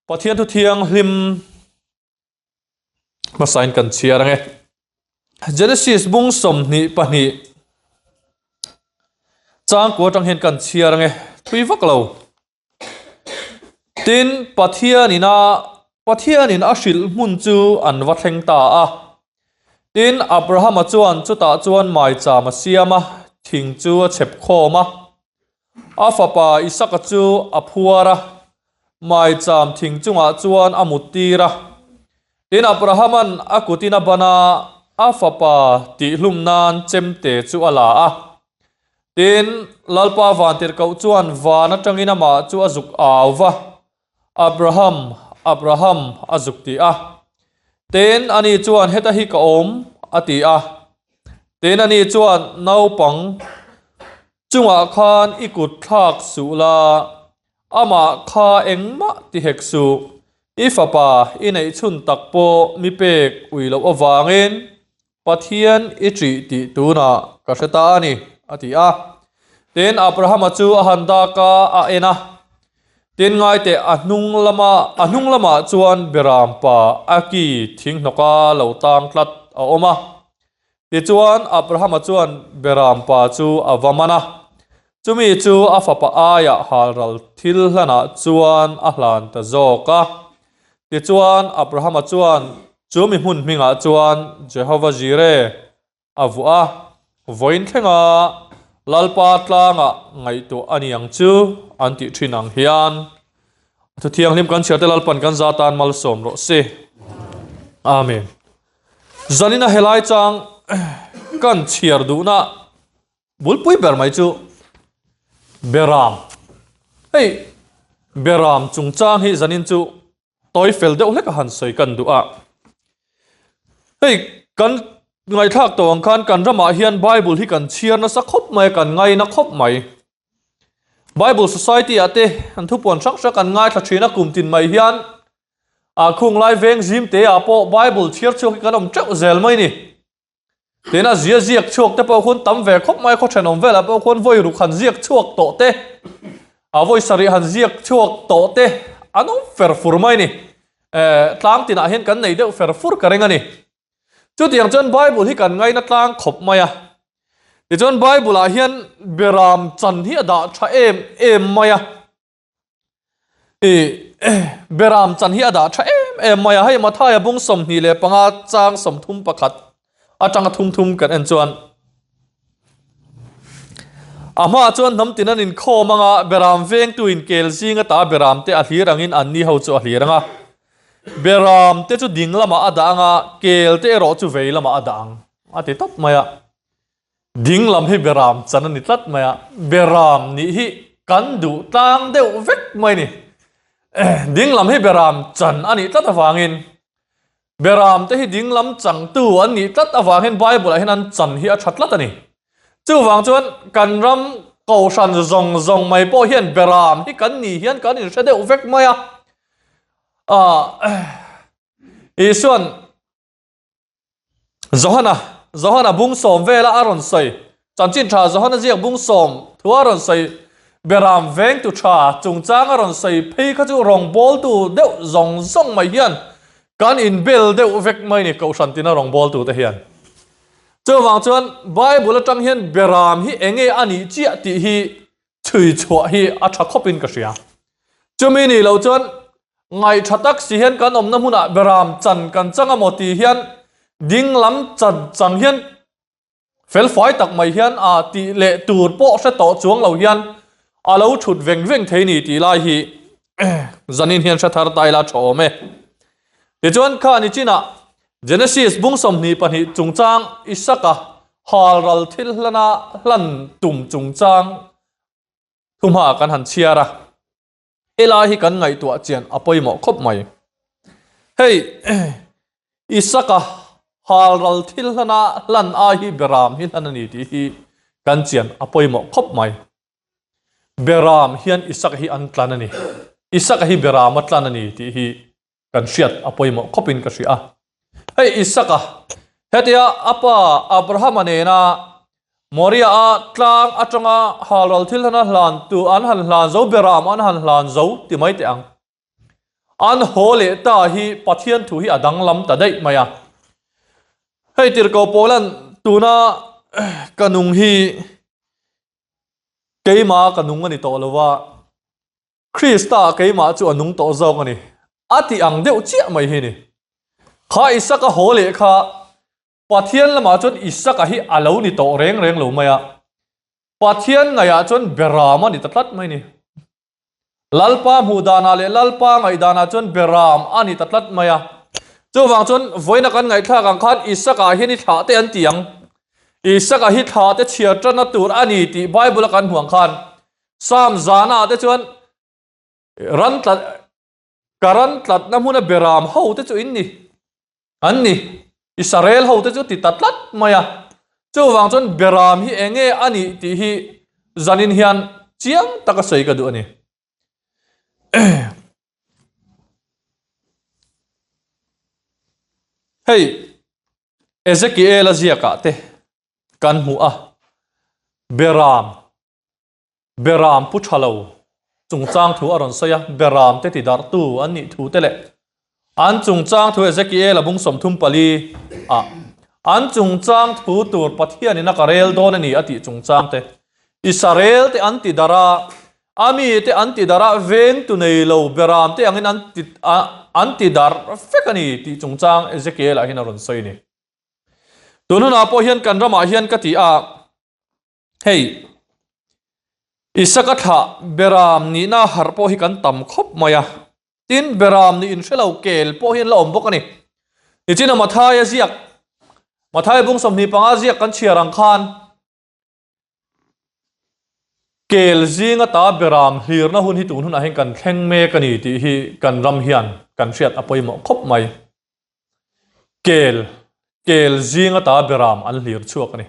Pathian thu thianghlim hmasain kan chhiar ange. Genesis bung 22 changkua atang hian kan chhiar ange thui vak lo. Tin, Pathianin a Pathianin a hrilh hmun chu an va thleng ta a. Tin, Abrahama chuan chutah chuan maicham a siam a, thing chu a chhep khawm a. A fapa Isaka chu a phuar a, maicham thing chungah chuan a mut tir a. Tin, Abrahaman a kutin a ban a, a fapa tihhlum nan chemte chu a la a. Tin, Lalpa vantirhkoh chuan van atangin amah chu a zuk au va, Abraham, Abraham, a zuk ti a. Tin, ani chuan, Heta hi ka awm, a ti a. Tin, ani chuan, Naupang chungah khan i kut thlak suh la, amah kha engmah ti hek suh, i fapa i neih chhun tak pawh mi pek ui loh avangin Pathian i ṭih tih tunah ka hre ta a ni, a ti a. Tin, Abrahama chu a han dak a, a en a. Tin, ngaiteh a hnung lama a hnung lamah chuan Beram pa a ki thing hnawka lo tang tlat a awm a. Tichuan, Abrahama chuan Beram pa chu a va man a, chumi chu a fapa aiah halral thil hlanah chuan a hlan ta zawk a. Tichuan, Abrahama chuan chu mi hmun hmingah chuan Jehova Jireh a vuah a, vawiin thlenga Lalpa tlangah ngaihtuah a ni ang chu an tih thin ang hian a thu thianghlim kan chhiarte Lalpan kan za tan malsawm rawh se. Amen. Zanina helai chang kan chhiar duhna Bulpui ber mai chu Beram. Hei Beram chungchang hi zanin chu tawi fel deuh hlek a han sawi kan duh a. Hei kan ngaihthlak tawh ang khan kan ramah hian Bible hi kan chhiar nasa khawp mai a, kan ngaina khawp mai. Bible Society ah te an thupuan hrang hrang kan ngaithla thin a kum tin mai hian a khung lai veng zim te ah pawh Bible chhiar chhuak hi kan awm teuh zel mai ni. Tena zia ziak chhuak te pawh khuan tam ve khawp mai, khaw thenawm velah pawh khuan vawi ruk han ziak chhuak tawh te, a vawi sarih han ziak chhuak tawh te an awm fer fur mai a ni. Eh, tlang tinah hian kan nei deuh fer fur ka ring a ni. Chutiang chuan Bible hi kan ngaina tlang khawp mai a. Tichuan Bible ah hian beram chan hi a dah tha em em mai a. I Beram chan hi a dah tha em em mai a, hei Mathaia bung 25 chang 31 atanga thum thum kan en chuan a hmaah chuan hnam tin an inkhawm anga Beram vengtu in kel zing ata Beram te a hlir angin an ni ho chu a hlir anga Beram te chu ding lamah a dah anga kel te erawh chu vei lamah a dah ang a ti tawp mai a. Ding lam hi Beram chan a ni tlat mai a, Beram nih hi kan duh tlang deuh vek mai a ni. Ding lam hi Beram chan a nih tlat avangin Beram te hi ding lam changtu an nih tlat avangin Bible ah hian an chan hi a tha tlat a ni. Chuvang chuan kan ram kohhran zawng zawng mai pawh hian Beram hi kan nih hian kan inhre deuh vek mai a. Isuan Johana, Johana bung sawm vela a rawn sawi, chanchin tha Johana ziak bung sawm thu a rawn sawi, Beram vengtu tha chungchang a rawn sawi phei kha chu rawngbawltu deuh zawng zawng mai hian kan inbel deuh vek mai ni Kohhran tina rawngbawltu te hian. Chuvang chuan Bible atang hian Beram hi enge a nih chiah tih hi chhui chhuah hi a tha khawpin ka hria. Chumi nih loh chuan ngaih tha tak si hian kan awmna hmunah beram chan kan chang a maw tih hian ding lam chan chang hian fel fai tak mai hian a tih leh tur pawh hre tawh chuang lo hian a lo thut veng veng thei ni tih lai hi zanin hian hre thar ta ila tha awm e. Tichuan kha ni chinah Genesis bung 22 chungchang Isaka halral thil hlana hlan tum chungchang Thumha kan han chhiar a, helai hi kan ngaihtuah chian a pawimawh khawp mai. Hei Isaka halral thil hlana hlan ai hi Beram hi hlan a ni tih hi kan chian a pawimawh khawp mai. Beram hian Isaka hi an tlan a ni. Isaka hi Berama tlan a ni tih hi kan hriat a pawimawh khawpin ka hria a. Hei Isaka, hetia a pa Abrahama nena Moria a tlang atanga halral thil hana hlan tu an han hlan zo, Beram an han hlan zo ti mai teh ang. An haw leh ta hi Pathian thu hi a danglam ta daih mai a. Hei tirhkoh Paulan tuna ka nung hi keimah ka nung a ni tawh lo va, Krista keimah chu a nung tawh zawk a ni a tih ang deuh chiah mai hi a ni. Kha Isaka haw leh kha Pathian lamah chuan Isaka hi a lo ni tawh reng reng lo mai a, Pathian ngaihah chuan Beram a ni ta tlat mai a ni. Lalpa hmuh danah leh Lalpa ngaih danah chuan Beram a ni ta tlat mai a. Chuvang chuan vawiina kan ngaihthlak ang khan Isaka hian i thlah te an ti ang. Isaka hi thlah te chhiar tanna tur a ni tih Bible a kan hmuh ang khan Psalm zana te chuan ran tlat ka ran tlatna hmuna Beram ho te chu in ni. An ni, Israel hote chu ti ta tlat mai a. Chuvang chuan Beram hi eng nge a nih tih hi zanin hian chiang taka sawi ka duh a ni. Hei, Ezekiel-a ziakah te kan hmu a, Beram Beram pu tha lo chungchang thu a rawn sawi a, Beram te tidarhtu an nih thu te leh an chungchang thu Ezekiel a bung 34 ah an chungchang thu tur Pathianin a ka rel dawn a ni a tih chungchang te Israel te an tidarh a, a mi te an tidarh a, vengtu nei lo Beram te angin an ti an tidarh vek a ni tih chungchang Ezekiel ah hian a rawn sawi a ni. Tun hunah pawh hian kan ramah hian ka ti a, Hei, Isaka thlah Beram nihna harh pawh hi kan tam khawp mai a. Tin, Beram nih inhre lo kel pawh hi an la awm bawk a ni. Nichina Mathaia ziak, Mathaia bung 25 ziak kan chhiar ang khan, kel zinga ta Beram hlirna hun hi tun hunah hian kan thleng mek a ni tih hi kan ram hian kan hriat a pawimawh khawp mai. Kel, kel zinga ta Beram an hlir chhuak a ni.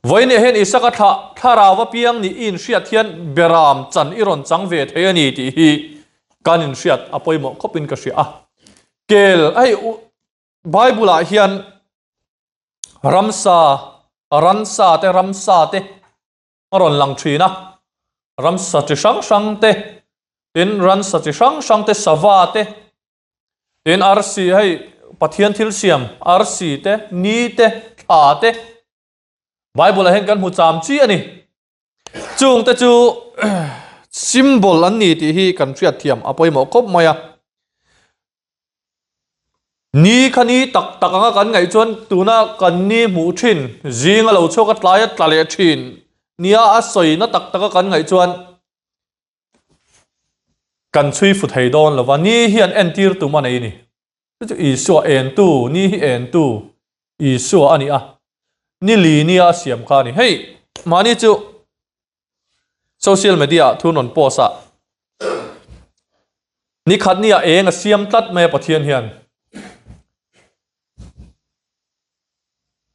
Vawiinah hian Isaka thlah thlarau apiang nih i inhriat hian Beram chan i rawn chang ve thei a ni tih hi kan inhriat a pawimawh khawpin ka hria a. Kel, hei Bible-ah hian ramsa, ransa te, ramsa te a rawn lang thin a. Ramsa chi hrang hrang te, tin ransa chi hrang hrang te, sava te, Tin, arsi, hei Pathian thil siam, arsi te, ni te, thla te, Bible-ah hian kan hmu cham chi a ni. Chung te chu symbol an ni tih hi kan hriat thiam a pawimawh khawp mai a. Ni kha ni tak tak anga kan ngaih chuan tuna kan ni hmuh thin, zing a lo chhuak a tlai a tla leh thin nia a sawina tak taka kan ngaih chuan Kan chhui fu thei dawn lo va, ni hian entir tum a nei ni. Chu chu Isua entu, ni hi entu Isua a ni a, ni li nia a siam kha a ni. Hei, mahni chu social media ah thu rawn post a, ni khat nia eng a siam tlat mai a Pathian hian.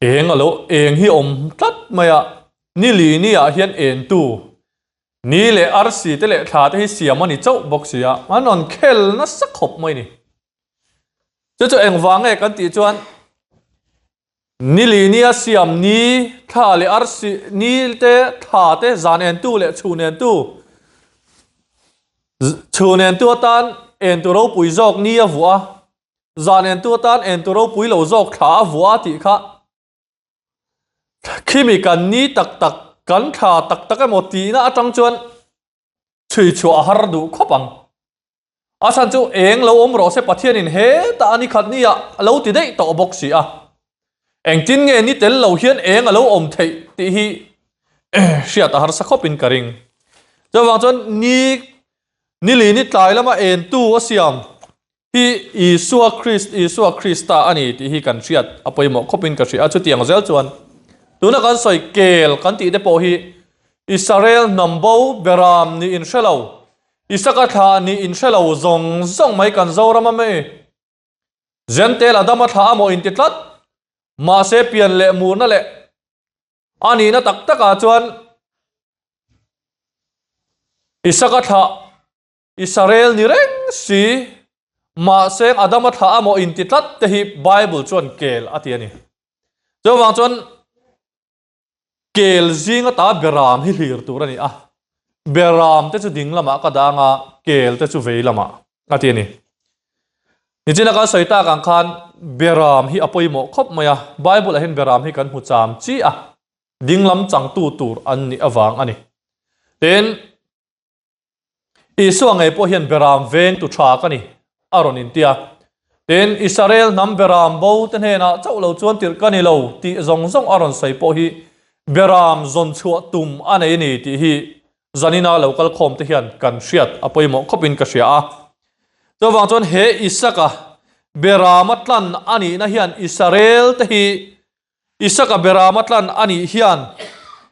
Eng a lo, eng hi awm tlat mai a, ni li nia hian entu Ni leh arsi te leh thla te hi siam a ni chauh bawk si a, an rawn khel nasa khawp mai ni. Chu chu engvang nge kan tih chuan ni li nia siam ni thla leh arsi ni te thla te zan entu leh chhun entu chhun entu atan entu ropui zawk ni a vuah a, zan entu atan entu ropui lo zawk thla a vuah a tih kha Khimi kan ni tak tak, kan thla tak tak emaw tihna atang chuan chhui chhuah a har duh khawp ang. A chhan chu eng lo awm rawh se Pathianin hetah a ni khat nia a lo ti daih tawh bawk si a. Engtin nge ni tel lo hian eng a lo awm theih tih hi hriat a harsa khawpin ka ring. Chuvang chuan ni ni li ni tlai lama entu a siam Hi Isua Krist, Isua Krista a ni tih hi kan hriat a pawimawh khawpin ka hria a, chutiang zel chuan tuna kan sawi kel kan tih te pawh hi Israel hnam bo beram nih in hre lo, Isaka thlah nih in hre lo zawng zawng mai kan Zoram a mi Zentel Adama thlah a maw inti tlat, mahse pian leh murna leh a nihna tak takah chuan Isaka thlah Israel ni reng si, mahse Adama thlah amaw inti tlat te hi Bible chuan kel a ti a ni. Chuvang chuan kel zinga ta beram hi hlir tur a ni a, beram te chu ding lamah ka dang a, kel te chu vei lamah a ti a ni. Nichina kan sawi tak ang khan Beram hi a pawimawh khawp mai a, Bible ah hian Beram hi kan hmu cham chi a, dinglam changtu tur an nih avang a ni. Tin, Isua ngei pawh hian Beram veng tu tha ka ni a rawn inti a. Tin, Israel hnam Beram bo te hnenah chauh lo chuan tirh ka ni lo tih zawng zawng a rawn sawi pawh hi Beram zawn chhuah tum a nei a ni tih hi Zanina lo kal khawm te hian kan hriat a pawimawh khawpin ka hria a. Chuvang chuan he Isaka Berama tlan a nihna hian Israel te hi Isaka Berama tlan a nih hian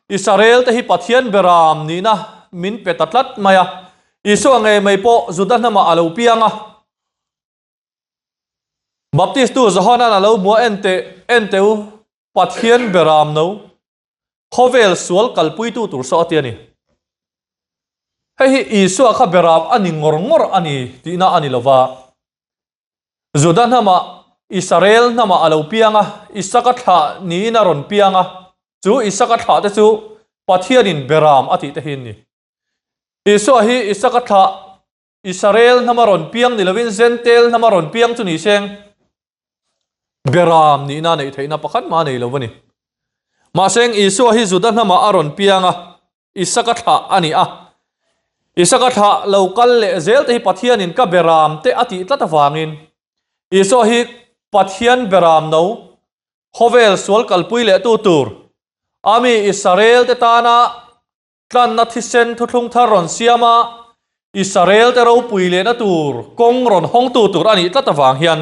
Israel te hi Pathian Beram nihna min pe ta tlat mai a. Isua ngei mai pawh Juda hnamah a lo piang a. Baptistu Johanan a lo hmuah en teh en teh u Pathian Beram no Khawvel sual kalpuitu tur saw a ti a ni. Hei hi Isua kha beram a ni ngawr ngawr a ni tihna a ni lo va. Juda hnamah Israel hnamah a lo piang a, Isaka thlah niin a rawn piang a, chu Isaka thlah te chu Pathianin beram a tih te hi an ni. Isua hi Isaka thlah Israel hnama rawn piang ni lovin Zentel hnama rawn piang chu ni seng Beram nihna neih theihna pakhat mah a nei lo a ni. Mahseng Isua hi Juda hnamah a rawn piang a, Isaka thlah a ni a. Isaka thlah lo kal leh zel te hi Pathianin ka Beram te a tih tlat avangin Isua hi Pathian Beram no khawvel sual kalpui leh tu tur ami Israel te tana Tlanna thisen thuthlung thar rawn siam a, Israel-te ropui lehna tur kawng rawn hawngtu tur a nih tlat avang hian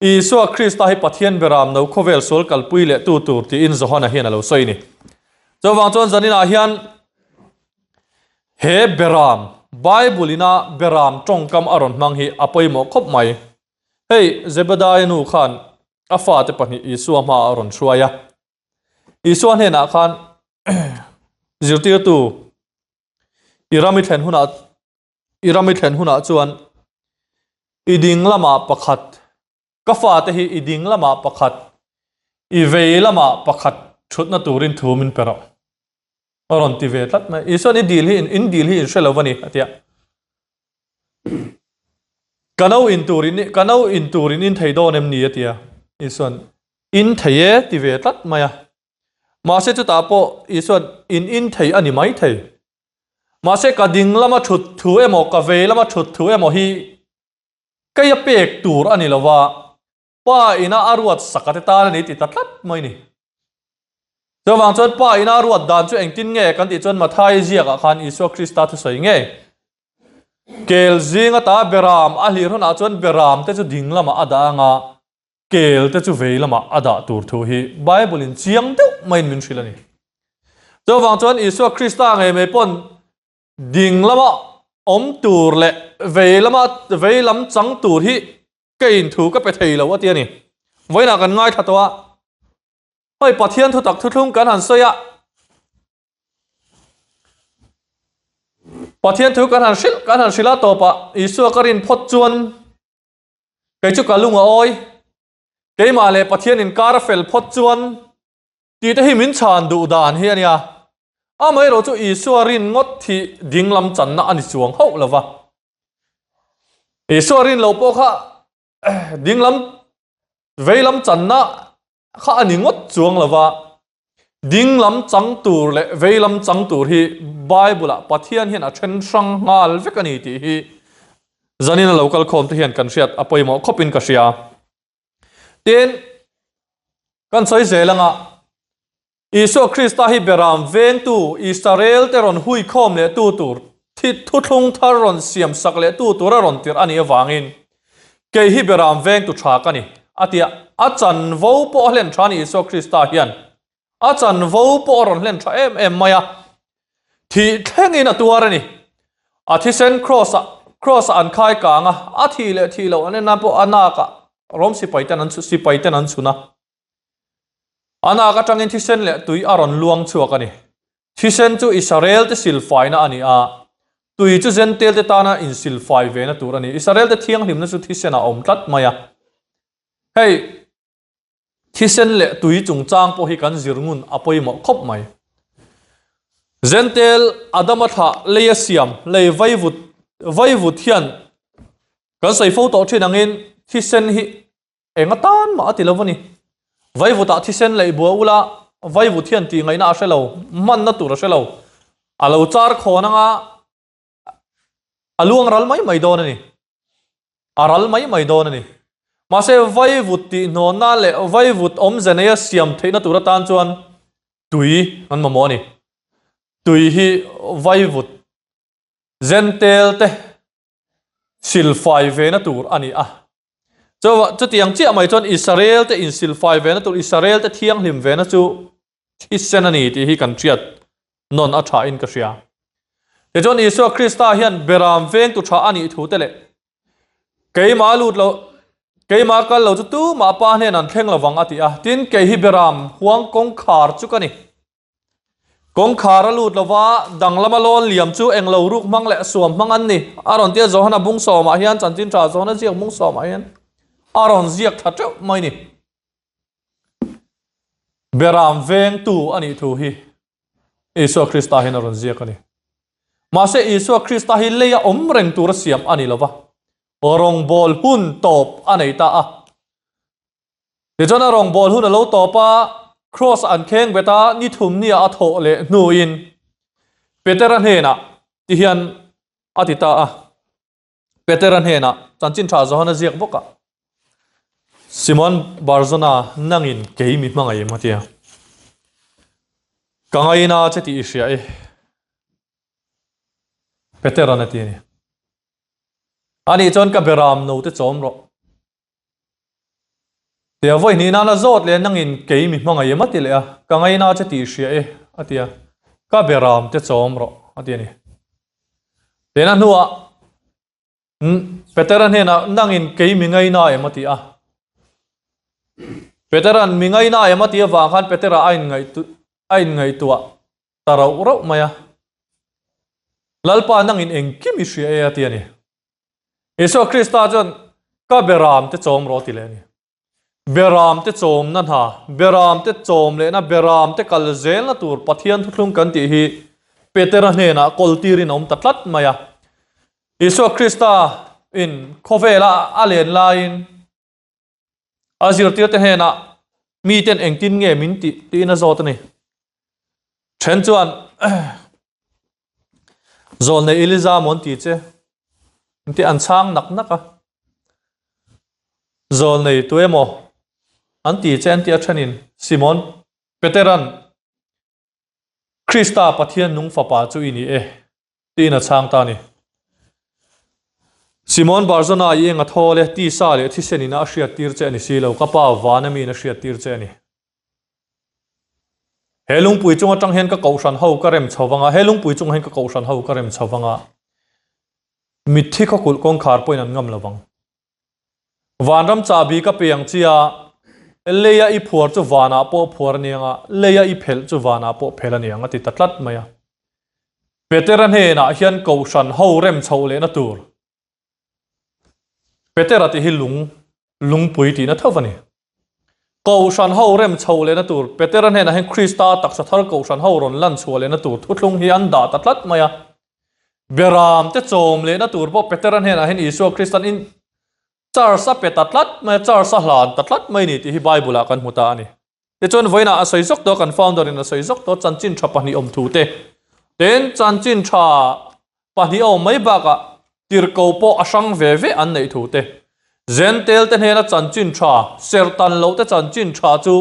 Isua Krista hi Pathian beram no khawvel sual kalpui lehtu tur tiin Johana hian a lo sawi a ni. Chuvang chuan zaninah hian he beram, Bible-ina beram tawngkam a rawn hmang hi a pawimawh khawp mai. Hei Zebediah nu khan a fate pahnih Isua hmaah a rawn hruai a. Isua hnenah khan zirtirtu i ram i thlen hunah i ram i thlen hunah chuan i ding lamah pakhat ka fate hi i ding lamah pakhat i vei lamah pakhat thutna turin thu min pe rawh a rawn ti ve tlat mai Isuan i dil hi in dil hi in hre lo a ni a ti a ka no in turin ka no in turin in thei dawn em ni a ti a Isuan In thei e ti ve tlat mai a. Mahse chutah pawh Isuan in in thei a ni mai thei. Mahse ka ding lama thut thu emaw ka vei lama thut thu emaw hi keia pek tur a ni lo va, Pa ina a ruat sak a te tan a ni ti ta tlat mai ni. Chuvang chuan Pa ina a ruat dan chu engtin nge kan tih chuan Mathai ziakah khan Isua Krista thusawi ngei. Kel zing ata beram a hlir hunah chuan beram te chu ding lamah a dah ang a, Kel te chu vei lamah a dah tur thu hi Bible in chiang deuh maiin min hrilh a ni. Chuvang chuan Isua Krista ngei mai pawn ding lama awm tur leh vei lama vei lam chang tur hi ka in thu ka pe thei lo a ti a ni. Vawiinah kan ngaithla tawh a, hei Pathian thutak thuthlung kan han sawi a, Pathian thu kan han hrilh kan han hrilh a tawpah Isua ka rin phawt chuan Kei chu ka lung a awi. Keimah leh Pathian inkar a fel phawt chuan tih te hi min chhan duh dan hi a nia. Amaherawh chu Isua rin ngawt hi dinglam channa a ni chuang hauh lo va. Isua rin lo pawh kha dinglam veilam channa kha a ni ngawt chuang lo va. Dinglam chang tur leh veilam chang tur hi Bible-ah Pathian hian a then hrang nghal vek a ni tih hi zanin a lo kal khawm te hian kan hriat a pawimawh khawpin ka hria. Tin, kan sawi zel anga Isua Krista hi beram vengtu Israel te rawn hui khawm leh tu tur thi thuthlung thar rawn siam sak leh tu tur a rawn tirh a nih avangin kei hi beram vengtu tha ka ni a ti a, a chanvo pawh a hlen tha a ni Isua Krista hian a chanvo pawh a rawn hlen tha em em mai a, thih thlengin a tuar a ni. A thisen kraws ah kraws ah an khai kang a, a thih leh thih loh an en nan pawh a nakah Rom sipai ten an sipai ten an chhun a. A nak atangin thisen leh tui a rawn luang chhuak a ni. Thisen chu Israel te silfaina a ni a, tui chu Zentel te tana insilfai vena tur a ni. Israel te thianghlimna chu thisen ah a awm tlat mai a. Hei, thisen leh tui chungchang pawh hi kan zir ngun a pawimawh khawp mai. Zentel Adama thlah lei a siam, lei vaivut, vaivut hian. Kan sawi fo tawh thin angin thisen hi eng atan mah a ti lo a ni. Vaivutah thisen leih bua ula vaivut hian tih ngaihna a hre lo, hmanna tur a hre lo. A lo char khawn anga a luang ral mai mai dawn a ni. A ral mai mai dawn a ni. Mahse vaivut tih hnawnna leh vaivut awmze neia siam theihna tur atan chuan tui an mamawh a ni. Tui hi vaivut zentel te silfai ve na tur a ni a. Chutiang chiah mai chuan Israel te insilfai ve na tur, Israel te thianghlim ve na chu thisen a ni tih hi kan hriat nawn a tha in ka hria. Tichuan Isua Krista hian beram vengtu tha a nih thu te leh keimah lut lo keimah kal lo chu tumah pa hnen an thleng lovang a ti a. Tin, kei hi beram huang kawngkhar chu ka ni. Kawngkhar a lut lova, danglama lawn liam chu englo ruk hmang leh suam hmang an ni. A rawn tia Johana bung sawmah hian chanchin tha Johana ziak bung sawmah hian a rawn ziak tha teuh mai ni. Beram vengtu a nih thu hi Isua Krista hian a rawn ziak a ni. Mahse Isua Krista hi leia awm reng tura siam a ni lova, rawngbâwl hun tawp a nei ta a. Tichuan a rawngbâwl hun a lo tawp a, Kraws an kheng bet a, ni thum nia a thawh leh hnuin Petera hnenah ti hian a ti ta a. Petera hnenah chanchin tha Johana ziak bawk a, Simon Barzona nangin kei mi hmangaih em a ti a. Ka ngaina che tih i hria e, Petera'n a ti a ni. Anih chuan ka beram no te chawm rawh. Tia vawi hnih nana zawt leh nangin kei mi hmangaih em a ti leh a, ka ngaina che tih hria e a ti a, ka beram te chawm rawh a ti a ni. Tena hnuah Petera hnenah nangin kei mi ngaina em a ti a. Petera'n mi ngaina em a ti avang khan Petera a a inngaihtuah ta rauh rauh mai a. Lalpa nangin engkim i hria e a ti a ni. Isua Krista chuan ka beram te chawm rawh ti leh a ni. Beram te chawmna hna, beram te chawm lehna, beram te kal zelna tur Pathian thuthlung kan tih hi Petera hnenah kawltirin a awm ta tlat mai a. Isua Krista in khawvela a len laiin a zirtirte hnenah miten engtin nge min tih tiin a zawt a ni. Then chuan Zawlnei Eliza maw an ti che? An ti an chhang nak nak a. Zawlnei tu emaw an ti che an ti a thenin Simon Peteran Krista Pathian nung fapa chu i ni e tiin a chhang ta a ni. Simon Barzona i eng a thawl e, tisa leh thisen ina a hriattir che a ni si lo, ka pa vana miin a hriattir che a ni. He lungpui chung atang hian ka kohhran ho ka rem chho vang a, he lungpui chungah hian ka kohhran ho ka rem chho vang a, mitthi khawkulh kawngkhar pawhin an ngam lo vang. Vanram chahbi ka pe ang chia, leia i phuar chu vanah pawh phuar a ni ang a, leia i phelh chu vanah pawh phelh a ni ang a ti ta tlat mai a. Petera hnenah hian kohhran ho rem chhoh lehna tur Petera tih hi lung, lungpui tihna tho a ni. Kohhran ho rem chhoh lehna tur Petera hnenah hian Krista taksa thar kohhran ho rawn lan chhuah lehna tur thuthlung hi an dah ta tlat mai a. Beram te chawm lehna tur pawh Petera hnenah hian Isua Kristan in charge a pe ta tlat mai a, charge a hlan ta tlat mai a ni tih hi Bible-ah kan hmu ta a ni. Tichuan vawiinah a sawi zawk tawh, kan founder in a sawi zawk tawh chanchin tha pahnih awm thu te. Tin, chanchin tha pahnih a awm mai bakah tirhko pawh a hrang ve ve an neih thu te. Zentel te hnena chanchin tha, sertan loh te chanchin tha chu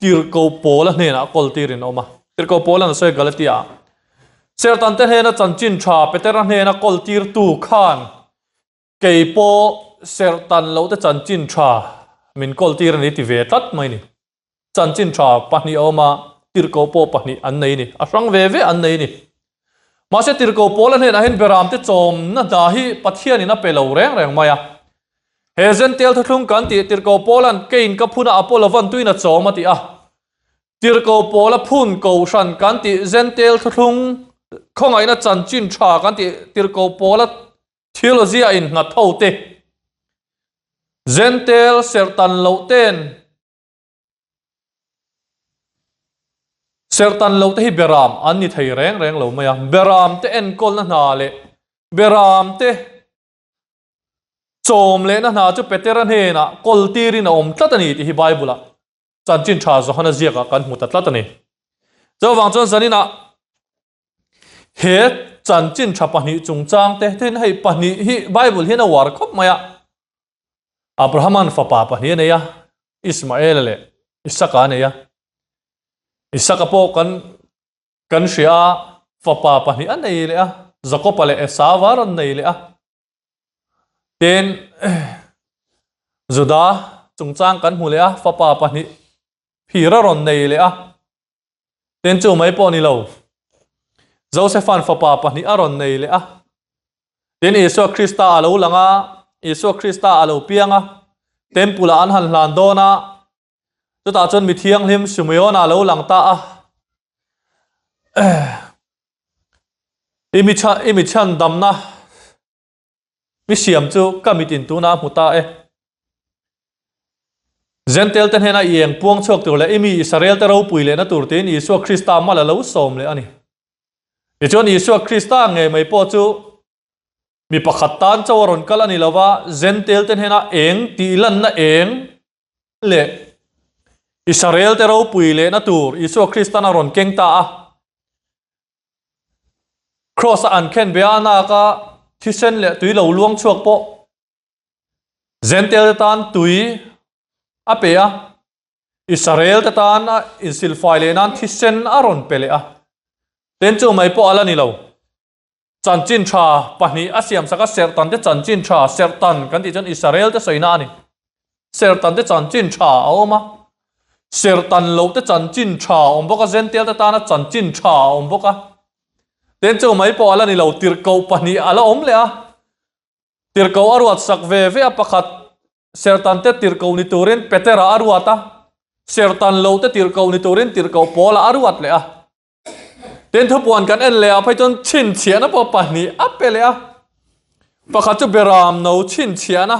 tirhko Paula hnenah kawl tirin a awm a. Tirhko Paula'n a sawi Galatia ah. Sertan te hnena chanchin tha Petera hnena kawl tirtu khan Kei pawh serh tan loh te chanchin tha min kawl tir a ni ti ve tlat mai ni. Chanchin tha pahnih a awm a, tirhkoh pawh pahnih an nei ni. A hrang ve ve an nei ni. Mahse tirhkoh pawl a hnenah hian beram te chawmna hna hi Pathianin a pe lo reng reng mai a. He Zentel thuthlung kan tih tirhkoh pawlan keiin ka phun a Apollo van tuin a chawm a ti a. Tirhkoh pawla phun kohhran kan tih Zentel thuthlung khawngaihna chanchin tha kan tih tirhkoh pawla Theology a innghat ho te, Zentel serhtan loh ten serhtan loh te hi beram an ni thei reng reng lo mai a, beram te enkawlna hna leh beram te. Chawm lehna hna chu Petera hnenah kawl tirin a awm tlat a ni tih hi Bible-ah chanchin tha Johana ziakah kan hmu ta tlat a ni. Chuvang chuan zaninah he chanchin tha pahnih chungchang te tin hei pahnih hi Bible hian a uar khawp mai a. Abrahaman fapa pahnih a nei a, Ismaela leh Isaka a nei a. Isaka pawh kan kan hria a, fapa pahnih a nei leh a, Jakoba leh Esauva a rawn nei leh a. Tin, Juda chungchang kan hmu leh a, fapa pahnih phir a rawn nei leh a. Tin, chu mai pawh ni lo, Josepha'n fapa pahnih a rawn nei leh a. Tin, Isua Krista a lo lang a, Isua Krista a lo piang a, Temple-ah an han hlan dawn a, chutah chuan mi thianghlim Simeona a lo lang ta a. I mi chhan, i mi chhan damna mi siam chu ka mit in tunah a hmu ta e. Zentel te hnena i eng puang chhuak tur leh i mi Israel te ropui lehna tur tiin Isua Krista mal a lo sawm leh a ni. Tichuan Isua Krista ngei mai pawh chu mi pakhat tan chauh a rawn kal a ni lova, Zentel te hnena eng tih lanna eng leh Israel te ropui lehna tur Isua Kristan a rawn keng ta a. Kraws a an khen ve a naka thisen leh tui lo luang chhuak pawh Zentel te tan tui a pe a, Israel te tan a insilfai leh nan thisen a rawn pe leh a. Ten chu mai pawh a la ni lo. Chanchin tha pahnih a siamsak a, Serhtan te chanchin tha, Serhtan kan tih chuan Israel te sawina a ni. Serhtan te chanchin tha a awm a, Serhtan loh te chanchin tha a awm bawk a, Zential te tana chanchin tha a awm bawk a. Tin chu mai pawh a la ni lo, tirhkoh pahnih a la awm leh a. Tirhkoh a ruat sak ve ve a, pakhat Serhtan te tirhkoh ni turin Petera a ruat a, Serhtan loh te tirhkoh ni turin tirhkoh Paula a ruat leh a. Tin thupuan kan en leh ah phei chuan chhinchhiahna pawh pahnih a pe leh a, pakhat chu beram no chhinchhiahna,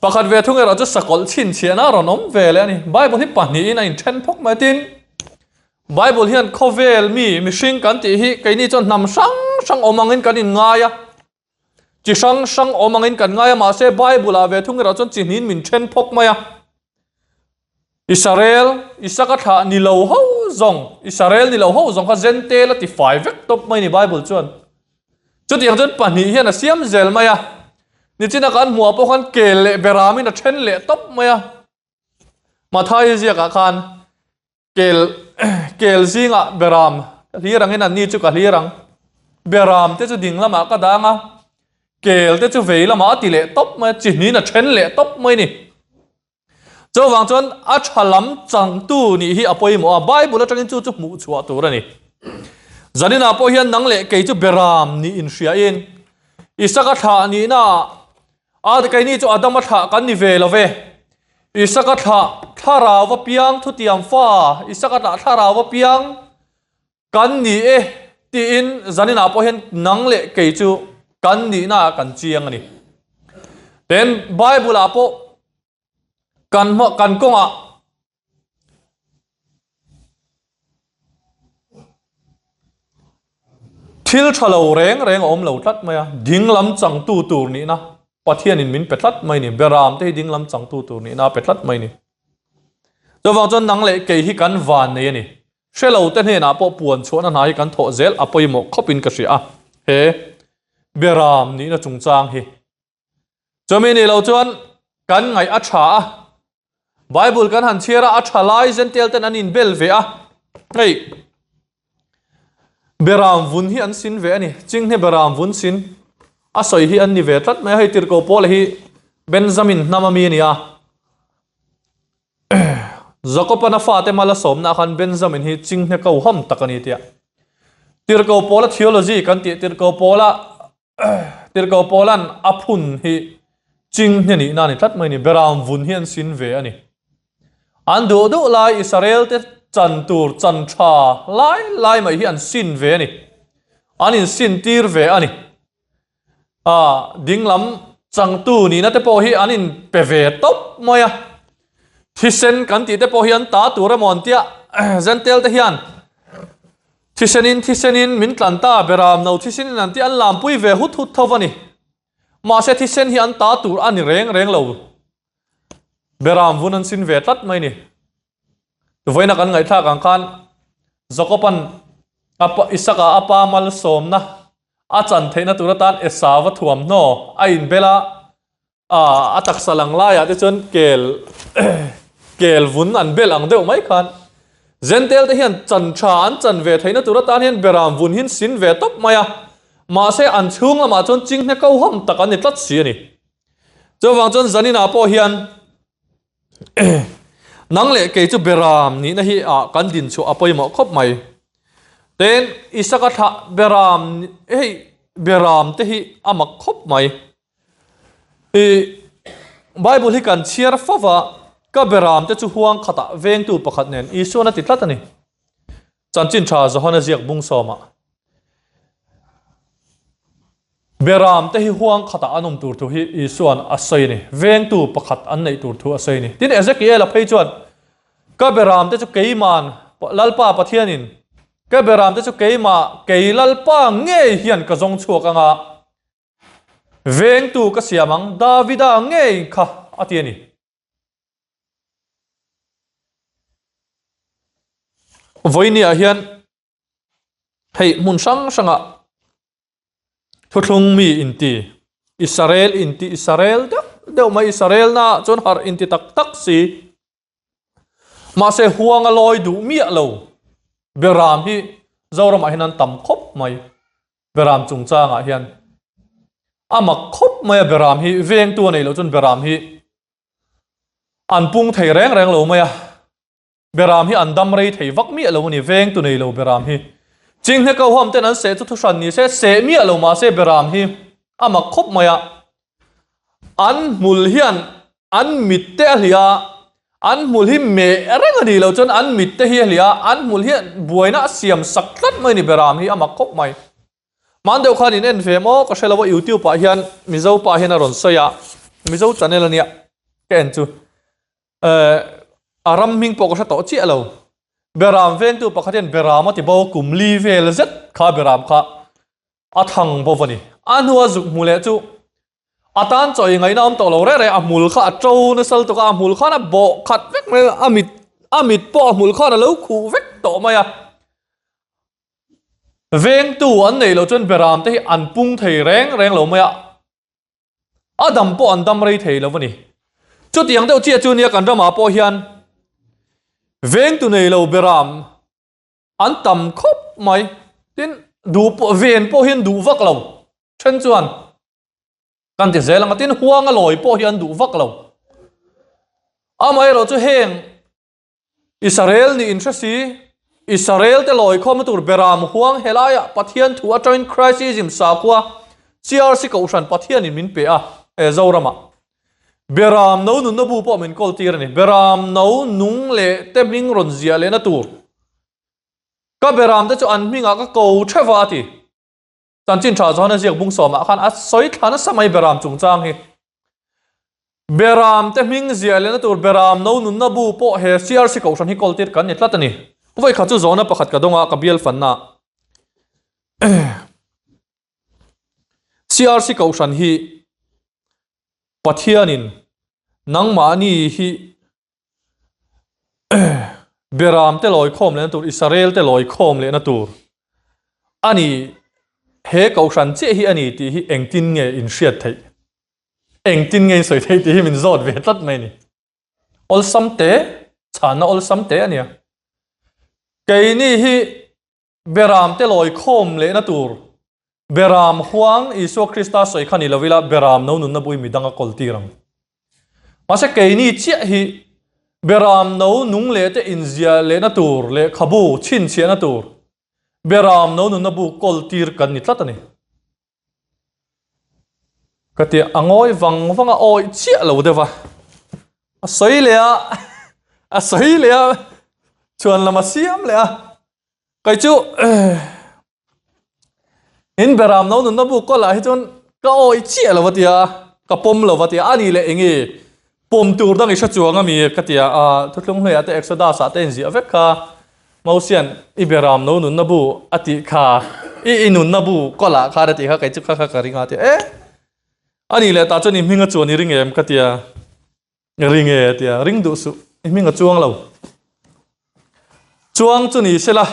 pakhat ve thung erawh chu sakawlh chhinchhiahna a rawn awm ve leh a ni. Bible hi pahnihin a inthen phawk mai tin Bible hian khawvel mi mihring kan tih hi keini chuan hnam hrang hrang awm angin kan inngai a. Chi hrang hrang awm angin kan ngai a, mahse Bible-ah ve thung erawh chuan chi hnin min then phawk mai a. Israel, Isaka thlah ni lo ho zawng, Israel ni lo ho zawng kha Zentel a ti fai vek tawp mai ni Bible chuan. Chutiang chuan pahnih hian a siam zel mai a. Nichina kan hmuah pawh khan kel leh beramin a then leh tawp mai a. Mathai ziakah khan Kel kel zingah beram ka hlir angin anni chu ka hlir ang. Beram te chu ding lamah ka dang a, kel te chu vei lamah a ti leh tawp mai a, chi hnin a then leh tawp mai a ni. Chuvang chuan a tha lam changtu nih hi a pawimawh a, Bible atangin chu chu hmuh chhuah tur a ni. Zaninah pawh hian nang leh kei chu beram nih inhriain Isaka thlah nihnaah A keini chu Adama thlah kan ni ve lo ve. Isaka thlah thlarau va piang thutiam fa Isaka thlah thlarau va piang kan ni e tiin zaninah pawh hian nang leh kei chu kan nihna ah kan chiang a ni. Tin Bible ah pawh kan hma kan kawngah Thil tha lo reng reng a awm lo tlat mai a, dinglam changtu tur nihna Pathianin min pe tlat mai ni, Beram te hi dinglam changtu tur nihna a pe tlat mai ni. Chuvang chuan nang leh kei hi kan van nei a ni. Hre lo te hnenah pawh puan chhuahna hna hi kan thawh zel a pawimawh khawpin ka hria a, he Beram nihna chungchang hi. Chumi nih loh chuan kan ngaih a tha a, Bible kan han chhiar a, a tha lai Gentile ten an inbel ve a, hei Beram vun hi an sin ve a ni, Chinghne Beram vun sin a sawi hi an ni ve tlat mai a, hei Tirhkoh Paula hi Benjamin hnam ami a ni a, Jakoban a fate mal a sawmna khan Benjamin hi Chinghne ko ham tak a ni tia. Tirhkoh Paula theology kan tih Tirhkoh Paula Tirhkoh Paula'n a phun hi Chinghne nihna a ni tlat mai a ni, Beram vun hi an sin ve a ni. An duh duh lai Israel te chan tur chan tha lai lai mai hi an sin ve a ni. An insin tir ve a ni. Ah, dinglam changtu nihna te pawh hi an inpe ve tawp mai a. Thisen kan tih te pawh hi an ta tur emaw an tia, Zentel te hian. Thisenin thisenin min tlan ta, Beram no thisenin an tih an lampui ve hut hut tho a ni. Mahse thisen hi an ta tur a ni reng reng lo. Beram vun an sin ve tlat mai ni. Vawiina kan ngaihthlak ang khan Jakoban a Isaka a pa malsawmna a chan theihna tur atan Esau a thuamhnaw a inbel a, a taksa lang laiah te chuan kel kel vun an bel ang deuh mai khan Zentel te hian chan tha an chan ve theihna tur atan hian beram vun hin sin ve tawp mai a, mahse an chhung lamah chuan chinghne koham tak an ni tlat si a ni. Chuvang chuan zaninah pawh hian nang leh kei chu beram nihna hi ah kan din chhuah a pawimawh khawp mai. Tin, Isaka thlah beram hei beram te hi a mak khawp mai. I Bible hi kan chhiar fo va, ka beram te chu huang khatah vengtu pakhat nen Isuan a ti tlat a ni. Chanchin tha Johana ziak bung sawmah. Beram te hi huang khatah an awm tur thu hi Isuan a sawi a ni. Vengtu pakhat an neih tur thu a sawi a ni. Tin, Ezekiel-a phei chuan, Ka beram te chu keiman, Lalpa Pathianin, ka beram te chu keimah, kei Lalpa ngei hian ka zawng chhuak anga, Vengtu ka siam ang, Davida ngei kha a ti a ni. Vawinia hian hei hmun hrang hrangah thuthlung mi inti, Israel inti, Israel deuh deuh mai, Israel na chuan harh inti tak tak si. Mahse huanga lawi duh miah lo Beram hi Zoramah hian an tam khawp mai. Beram chungchangah hian a mak khawp mai a Beram hi vengtu a neih loh chuan Beram hi an pung thei reng reng lo mai a. Beram hi an dam rei thei vak miah lo a ni vengtu nei lo Beram hi. Chinghne Koham ten an seh chu thuhran ni se seh miah lo mahse Beram hi a mak khawp mai a. An hmul hian an mit te a hliah a, an hmul hi meh reng a nih loh chuan an mit te hi a hliah a, an hmul hian buaina a siam sak tlat mai a ni Beram hi a mak khawp mai. Hman deuh khan in en ve maw ka hre lo a YouTube ah hian Mizo pa hian a rawn sawi a, Mizo channel a nia ka en chu. Eh a ram hming pawh ka hre tawh chiah lo. Beram vengtu pakhat hian Beram a ti bo kum li vel zet kha Beram kha A thang bawk a ni. A hnua zuk hmu leh chu a tan chawi ngaihna awm tawh lo reh reh, a hmul kha a to nasa lutuk a, a hmul khan a bawh khat vek mai a, a mit a mit pawh a hmul khan a lo khuh vek tawh mai a. Vengtu an neih loh chuan beram te hi an pung thei reng reng lo mai a, a dam pawh an dam rei thei lo a ni. Chutiang deuh chiah chu nia kan ramah pawh hian vengtu nei lo beram An tam khawp mai. Tin, duh pawh ven pawh hian duh vak lo. Then chuan kan ti zel ang a, tin huanga lawi pawh hi an duh vak lo. Amaherawh chu heng Israel nih in hre si, Israel te lawi khawmna tur Beram huang helaiah Pathian thu atangin Christism sakhua CRC Kohhran Pathianin min pe a, he Zoramah. Beram no nunna bu pawh min kawl tir a ni. Beram no nung leh te hming rawn ziah lehna tur. Ka beram te chu an hmingah ka ko theuh a ti. Chanchin tha chuan a ziak bung sawmah khan a sawi thla nasa mai beram chungchang hi. Beram te hming ziah lehna tur beram no nunna bu pawh he CRC Kohhran hi kawl tir kan ni tlat a ni. Vawikhat chu zawhna pakhat ka dawng a, ka bial fanna. CRC Kohhran hi Pathianin nangmahni hi Beram te lawi khawm lehna tur, Israel te lawi khawm lehna tur a ni. He Kohhran chiah hi a ni tih hi engtin nge in hriat theih? Engtin nge in sawi theih tih hi min zawt ve tlat mai a ni. Awlsam te, chhanna awlsam te a nia. Keini hi Beram te lawi khawm lehna tur Beram huang Isua Krista sawi kha ni lo ila Beram no nunna bui midang a kawl tir ang. Mahse keini chiah hi Beram no nung leh te inziah lehna tur lehkhabu chhinchhiahna tur Beram no nunna bu kawl tir kan ni tlat a ni. Ka ti a ngawi vang vang a awih chiah lo deuh a, a sawi leh a, a sawi leh a, chhuan lam a siam leh a, kei chu in beram no nunna buk kawl ah hi chuan ka awih chiah lo a tia, ka pawm lo a tia, a ni leh eng nge pawm tur dang i hre chuang a mi ka tia, a thuthlung hnuaiah te Exodus ah te inziah vek kha. Mosian i beram no nunna bu a tih kha i i nunna bu kawlah khan a tih kha kei chu kha kha ka ring a tia e ani leh tah chuan i hming a chuan i ring em ka tia ring e a tia ring duh suh i hming a chuang lo chuang chu ni sela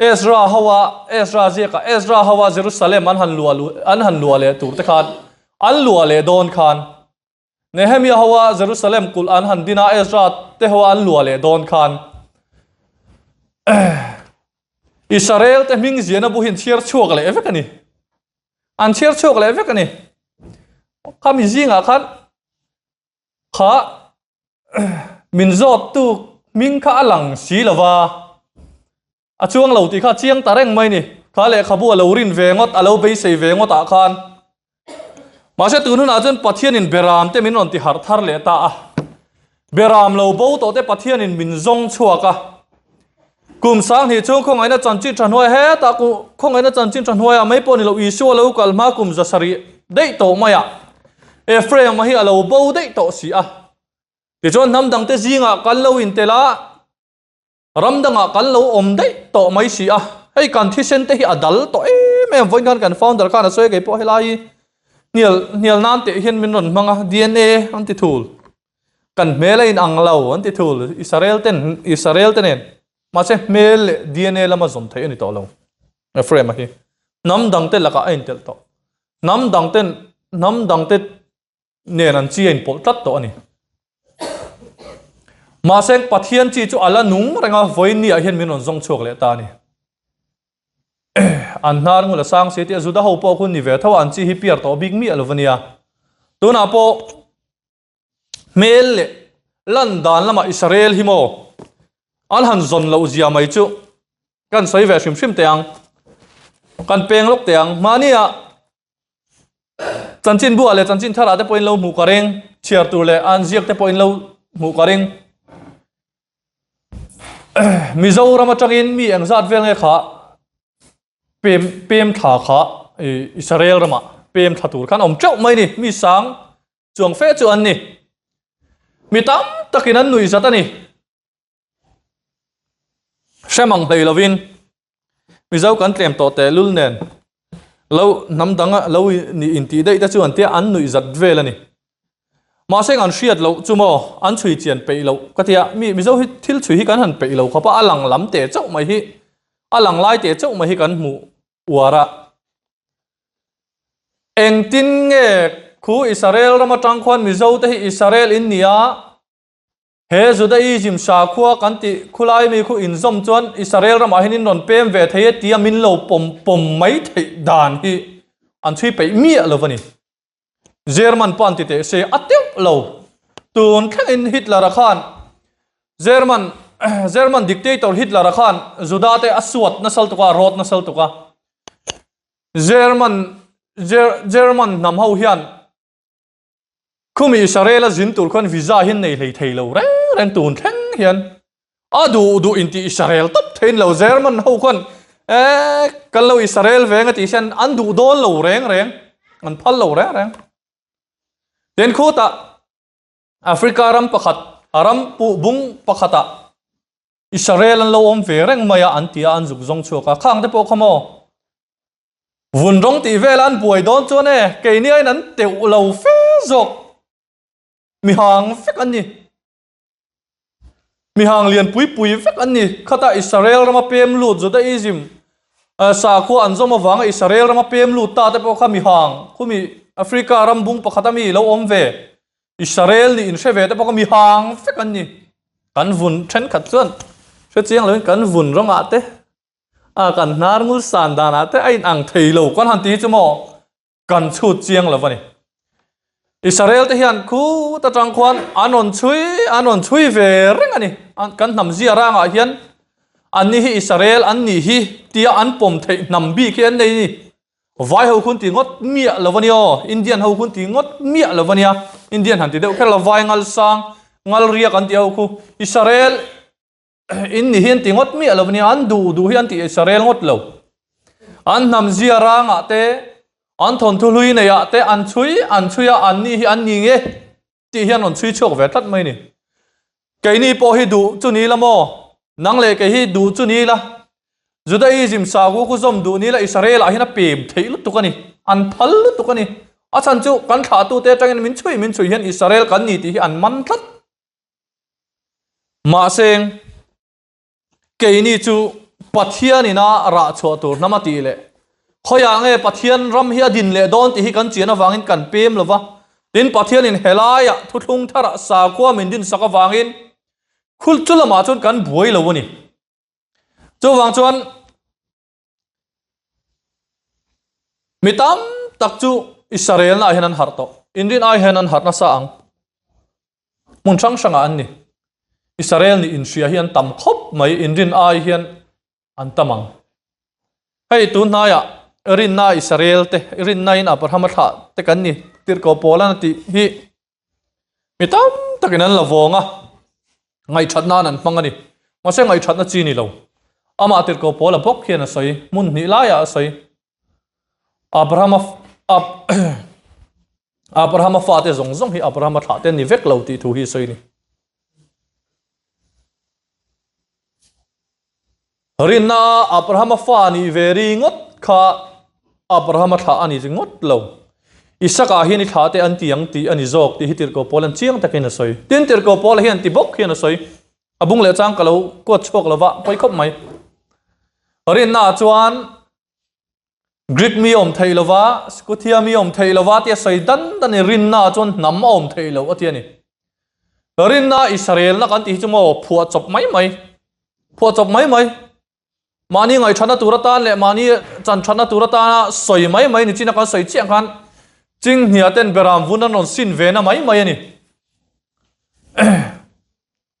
Ezra hoa Ezra ziaka Ezra hoa Jerusalem an han luah an han luah leh tur te khan an luah leh dawn khan Nehemia hoa Jerusalem kulh an han din a, Ezra te hoa an luah leh dawn khan Israel te hming ziahna bu hi an chhiar chhuak leh vek a ni. An chhiar chhuak leh vek a ni. Khami zingah khan kha min zawttu hming kha a lang si lo va. A chuang lo tih kha chiang ta reng mai ni. Kha lehkhabu a lo rin ve ngawt, a lo beisei ve ngawt ah khan. Mahse tun hunah chuan Pathianin Beram te min rawn ti harh thar leh ta a. Beram lo bo tawh te Pathianin min zawng chhuak a. Kum sanghnih chhung khawngaihna chanchin tha hnuai hetah khawngaihna chanchin tha hnuaiah mai pawh ni lo Isua lo kal hma kum za sarih daih tawh mai ah Ephraim hi a lo bo daih tawh si a. Tichuan hnam dangte zingah kan lo intel a. Ram dangah kan lo awm daih tawh mai si a, hei kan thisen te hi a dal tawh em em, vawiin khan kan founder khan a sawi a kei pawh helai hi hnial hnial nan teh hian min rawn hmang a, DNA an ti thul, kan hmel a inang lo an ti thul, Israel ten Israel te nen mahse hmel leh DNA lama zawm theih a ni tawh lo, Ephraim-a hi hnam dang te lakah a intelh tawh, hnam dang ten hnam dang te nen an chi a inpawlh tlat tawh a ni. Mahse Pathian chi chu a la nung reng a, vawiin ni ah hian min rawn zawng chhuak leh ta a ni. An hnar ngul a sang si tih a Juda ho pawh hun ni ve tho a, an chi hi piar tawh bik miah lo a nia. Tunah pawh hmel leh lan dan lamah Israel hi maw an han zawn loh zia mai chu kan sawi ve hrim hrim teh ang. Kan peng lawk teh ang. Mahnia Chanchin buah leh chanchin tharah te pawhin lo hmuh ka ring, chhiar tur leh an ziak te pawhin lo hmuh ka ring. Mizoram atangin mi engzat vel nge kha pem pem thla kha Israel ramah pem thla tur khan awm teuh mai ni, mi sang chuang fe chu an ni. Mi tam takin an nuih zat a ni. Hrem ang hlei lovin Mizo kan tlem tawh teh lul nen lo hnam danga lo nih intih daih te chu an tia an nuih zat vel a ni. Mahse an hriat loh chu maw an chhui chian peih loh ka tia mi Mizo hi thil chhui hi kan han peih lo khawp a, a lang lam teh chauh mai hi a lang lai teh chauh mai hi kan hmuh uar a. Engtin nge khu Israel ram atang khuan Mizo te hi Israel in nia He Judaism sakhua kan tih khulai mi khu inzawm chuan Israel ramah hian in rawn pem ve thei e tia min lo pawm pawm mai theih dan hi an chhui peih miah lo a ni. German pawh an ti teh se a teuh lo. Tun thlengin Hitler-a khan German German dictator Hitler-a khan Juda te a suat nasal tuk a, a rawt nasal tuk a. German German hnam ho hian Khumi Israel a zin tur khuan visa hian nei hlei thei lo reng reng tun thleng hian a duh duh inti Israel tawp theiin lo German ho khuan eh kan lo Israel veng a tih hian an duh dawn lo reng reng an phal lo reng reng. Tin khutah Africa ram pakhat a ram puh bung pakhatah Israel an lo awm ve reng mai a an ti a an zuk zawng chhuak a khang te pawh kha maw Vun rawng tih vel an buai dawn chuan e, keini aiin an teuh lo fe zawk. Mihang vek an ni. Mihang lian pui pui vek an ni. Khata Israel rama pem lut Judaism sakhua an zawm avanga Israel rama pem lut ta te pawh kha mihang khumi Africa ram bung pakhat ami lo awm ve Israel nih inhre ve te pawh kha mihang vek an ni. Kan vun thenkhat chuan hrechiang loin kan vun rawngah te A kan hnar ngul san danah te a inang thei lo kan han ti hi chu maw kan chhut chiang lo a ni. Israel te hian khut atang khuan an rawn chhui an rawn chhui ve reng a ni. Kan hnam zia rangah hian an ni hi Israel an nih hi tia an pawm theih hnam bik hi an nei a ni. Vai ho khun ti ngawt miah lo a ni aw, Indian ho khun ti ngawt miah lo a nia. Indian han ti deuh kher lo vai ngal sang ngal riak an ti ho khu Israel In ni hi an ti ngawt miah lo nia, an duh duh hi an ti Israel ngawt lo. An hnam zia rangah te, an thawnthu hlui neiah te an chhui an chhui a, an ni hi an ni nge tih hian rawn chhui chhuak ve tlat mai ni. Keini pawh hi duh chu ni la maw? Nang leh kei hi duh chu ni la, Judaism sakhua khu zawm duh ni la Israel ah hian a pem theih lutuk a ni, an phal lutuk a ni. A chhan chu kan thlahtute atangin min chhui min chhui hian Israel kan ni tih hi an man tlat. Mahse, keini chu Pathian ina rah chhuah tur hnam a tih leh khawiah nge Pathian ram hi a din leh dawn tih hi kan chian avangin kan pem lo va. Tin, Pathianin helaiah thuthlung tharah sakhua min dinsak avangin Khul chu lamah chuan kan buai lo a ni. Chuvang chuan mi tam tak chu Israel na hian an harh tawh. Inrin ai hian an harh nasa ang. Hmun hrang hrangah an ni. Israel nih inhria hi an tam khawp mai. Inrin ai hian an tam ang. Hei tun hnaiah rinna Israel te, rinna in Abraham a thlah te kan ni tirhkoh pawl an tih hi Mi tam takin an la vawng a, ngaihthat nan an hmang a ni. Mahse ngaihthatna chi ni lo. Amah tirhkoh Paula bawk hian a sawi, hmun hnih laiah a sawi. Abrahama Abrahama fate zawng zawng hi Abrahama thlah te an ni vek lo tih thu hi a sawi a ni. Rinna Abrahama fa nih ve ri ngawt kha Abrahama thlah a ni ringawt lo. Isaka hian i thlah te an ti ang tih a ni zawk tih hi Tirhkoh Paul an chiang takin a sawi. Tin, Tirhkoh Paula hian ti bawk hian a sawi. A bung leh chang ka lo kuat chhuak lo va, pawi khawp mai. Rinna chuan Greek mi awm thei lo va, Scythia mi awm thei lo va tia sawi dan dan i rinna chuan hnam a awm thei lo a ti a ni. Rinna Israelna kan tih hi chu maw phuah chawp mai mai. Phuah chawp mai mai. Mahni ngaihṭhatna tur atan leh mahni chan ṭhatna tur atana sawi mai mai ni china kan sawi chiah khan Chinghnia ten Beram vun an rawn sin ve na mai mai a ni.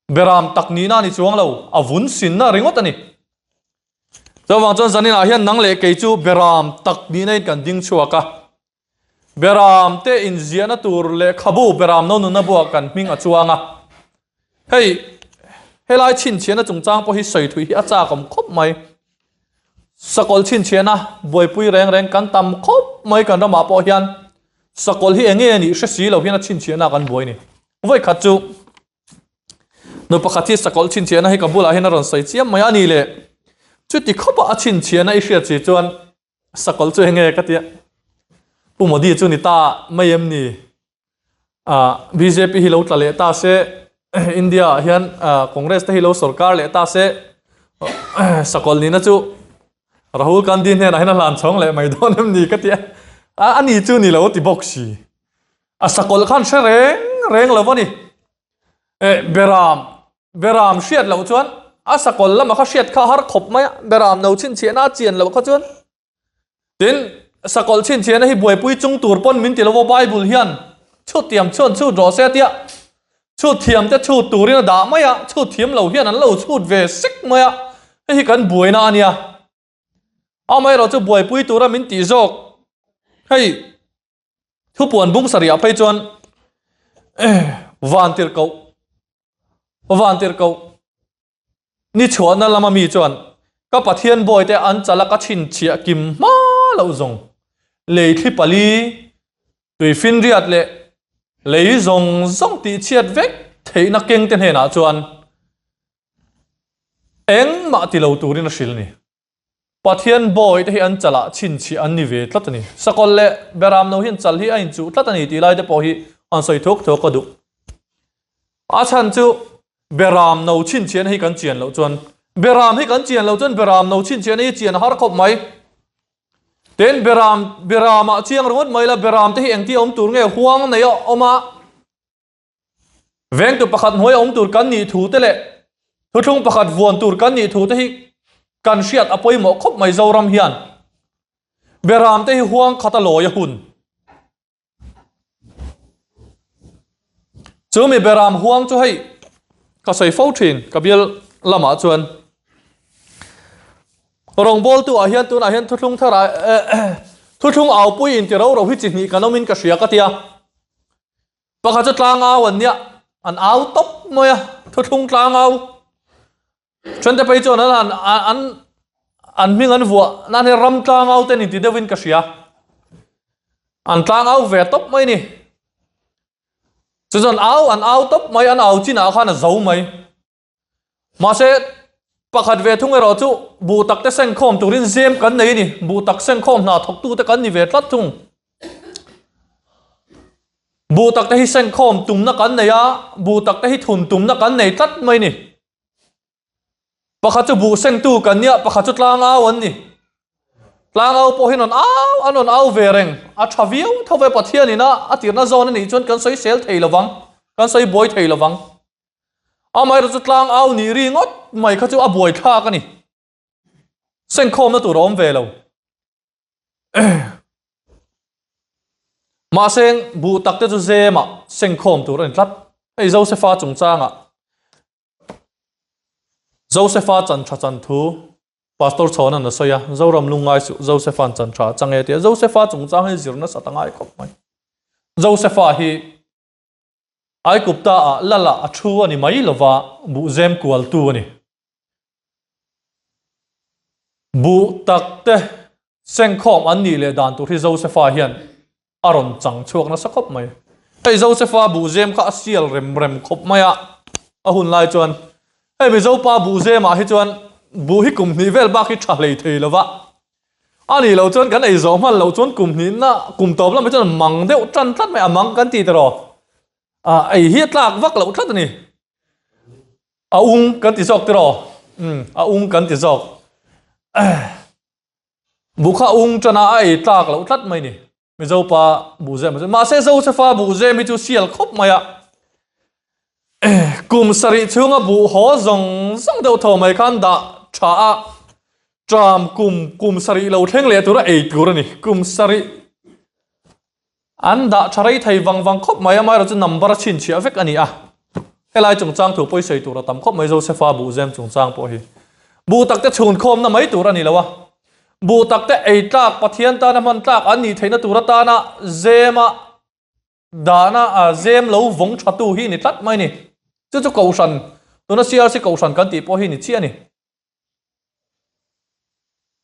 Beram tak nihna a ni chuang lo, a vun sinna ringawt a ni. Chuvang chuan zaninah hian nang leh kei chu Beram tak nihna in kan ding chhuak a. Beram te inziahna tur lehkhabu Beram no nunna buah kan hming a chuang a. Hei, helai chhinchhiahna chungchang pawh hi sawi thui hi a chak awm khawp mai. Sakawlh chhinchhiahna buaipui reng reng kan tam khawp mai kan ramah pawh hian sakawlh hi enge a nih hre si lo hian a chhinchhiahna kan buai ni. Vawikhat chu nu pakhat hi sakawlh chhinchhiahna hi ka bulah hian a rawn sawi chiam mai a ni le. Chuti khawpah a chhinchhiahna i hriat si chuan Sakawlh chu enge ka tia? Pu Modi chu ni ta mai em ni? Ah, bjp hi lo tla leh ta se, India ah hian Congress te hi lo sorkar leh ta se, sakawlh nihna chu Rahul Gandhi hnenah hian a hlan chhawng leh mai dawn em ni ka tia? A ni chu ni lo ti bawk si. A sakawlh khan hre reng reng lo a ni. Eh, Beram, Beram hriat loh chuan a sakawlh lama kha hriat kha a har khawp mai a, Beram no chhinchhiahna a chian loh kha chuan. Tin, sakawlh chhinchhiahna hi buaipui chung tur pawn min ti lo a, Bible hian chhut thiam chuan chhut rawh se a tia, chhut thiam te chhut turin a dah mai a, chhut thiam lo hian an lo chhut ve sek mai a, hei hi kan buaina a nia. Amaherawh chu buaipui tura min tih zawk hei. Thupuan bung sarih ah phei chuan van tirhkoh van tirhkoh ni chhuahna lama mi chuan ka Pathian bawi te an chala ka chhinchhiah kim hma loh zawng lei thli pali tui finriat leh lei zawng zawng tih chhiat vek theihna keng te hnenah chuan engmah ti lo turin a hrilh a ni. Pathian bawi te hi an chalah chhinchhiah an ni ve tlat a ni. Sakawlh leh Beram no hian chal hi a inchuh tlat a ni tih lai te pawh hi an sawi thuak thuak ka duh. A chhan chu Beram no chhinchhiahna hi kan chian loh chuan Beram hi kan chian loh chuan Beram no chhinchhiahna hi chian a har khawp mai. Tin Beram Beramah chiang ringawt mai la Beram te hi engtia awm tur nge huang nei a awm a, Vengtu pakhat hnuaia awm tur kan nih thu te leh thuthlung pakhat vuan tur kan nih thu te hi kan hriat a pawimawh khawp mai Zoram hian. Beram te hi huang khat a lawi a hun. Chu mi beram huang chu hei ka sawi fo thin ka bial lamah chuan rawngbawltu ah hian tunah hian thuthlung thar ah thuthlung aupui inti ro ro hi chi hnih kan awmin ka hria ka tia. Pakhat chu tlang au an nia, an au tawp mai a, thuthlung tlang au. Thente phei chuan an an an an hming an vuah nan hi ram tlang au te ni ti deuhin ka hria. An tlang au ve tawp mai ni. Chu chuan au an au tawp mai, an au chinah khan a zo mai. Mahse. Pakhat ve thung erawh chu buh tak te sengkhawm turin zem kan nei a ni. Buh tak sengkhawm hna thawktute kan ni ve tlat thung. Buh tak te hi sengkhawm tumna kan nei a, buh tak te hi thun tumna kan nei tlat mai a ni. Pakhat chu buh sengtu kan nia, pakhat chu tlangau an ni. Tlangau pawh hi an rawn au, an rawn au ve reng. A tha viau tho ve Pathian ina a tirna zawn a nih chuan kan sawi sel thei lovang, kan sawi buai thei lovang. Amaherawh chu tlangau nih ri ngawt mai kha chu a buai thlak a ni. Sengkhawmna tur a awm ve lo. Mahse buh takte chu zemah sengkhawm tur a ni tlat. Hei Josefa chungchangah Josefa chan tha chan thu Pastor Chhawna'n a sawi a, Zoram lungngai suh, Josefa'n chan tha a chang e tia. Josefa chungchang hi zir nasa ta ngai khawp mai. Josefa hi Aigupta ah lala a thu a ni mai lova, buhzem kualtu a ni. Buh tak te sengkhawm an nih leh dan tur hi Josefa hian a rawn chang chhuak nasa khawp mai. Hei Josefa buhzem kha a sial rem rem khawp mai a, a hun lai chuan hei Mizopa buhzemah hi chuan buh hi kum hnih vel bak hi tha hlei thei lo va, a nih loh chuan kan ei zawh hman loh chuan kum hnihna kum tawp lamah chuan mang deuh tan tlat mai, a mang kan ti tiraw, ah ei hi a tlak vak loh tlat a ni. A ung kan ti zawk tiraw, umm a ung kan ti zawk. Buh kha ung tana a ei tlak loh tlat mai ni. Mizo pa buhzem a chu. Mahse Josefa buhzem hi chu sial khawp mai a. Kum sarih chhunga buh haw zawng zawng deuh thaw mai khan dah tha a. Tram kum kum sarih lo thleng leh tura ei tur a ni. Kum sarih an dah tha rei thei vang vang khawp mai a, amaherawhchu chu number a chhinchhiah vek a ni a. Helai chungchang thu pawi sawi tur a tam khawp mai Josefa buhzem chungchang pawh hi. Buh takte chhunkhawmna mai tur a ni lo a. Buh takte ei tlak, Pathian tana hman tlak an nih theihna tur atana zema dahna a zem lo vawng thatu hi ni tlat mai a ni. Chu chu Kohhran, tuna CRC Kohhran kan tih pawh hi ni chiah a ni.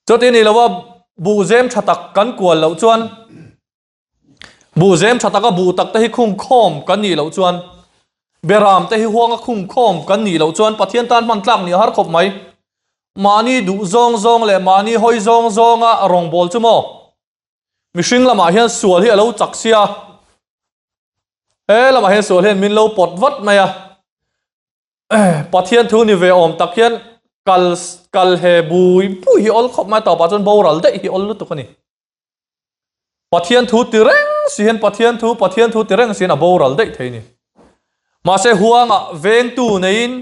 Chuti ni lova buhzem tha tak kan kual loh chuan buhzem tha taka buh tak te hi khung khawm kan nih loh chuan beram te hi huanga khung khawm kan nih loh chuan Pathian tan hman tlak nih a har khawp mai. Mahni duh zawng zawng leh mahni hawi zawng zawnga rawngbâwl chu maw? Mihring lamah hian sual hi a lo chak sia. He lamah hian sual hian min lo pawt vat mai a. Pathian thu ni ve awm tak hian kal kal he bui bui hi awl khawp mai tawpah chuan boral daih hi awl lutuk a ni. Pathian thu ti reng si hian Pathian thu Pathian thu ti reng si hian a boral daih thei a ni. Mahse huangah vengtu neiin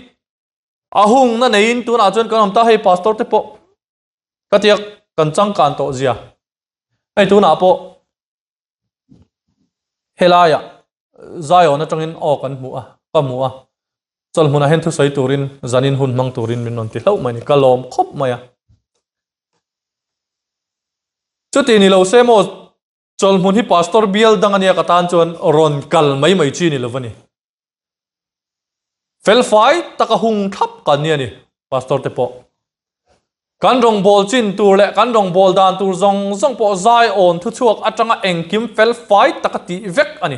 a hungna neiin tunah chuan kan awm ta hei pastor te pawh ka tiak kan changkan tawh zia. Hei tunah pawh Helaiah Zion atangin aw kan hmu a, ka hmu a, chawlhmunah hian thusawi turin zanin hun hmang turin min rawn ti hlauh mai a ni, ka lawm khawp mai a. Chuti ni lo se maw chawlhmun hi pastor bial dang ania ka tan chuan rawn kal mai mai chi ni lo va ni. Felfai taka hung thlap kan ni a ni, Pastor te pawh. Kan rawngbâwl chin tur leh kan rawngbâwl dan tur zawng zawng pawh zaiawn thuchhuak atanga engkim felfai taka tih vek a ni.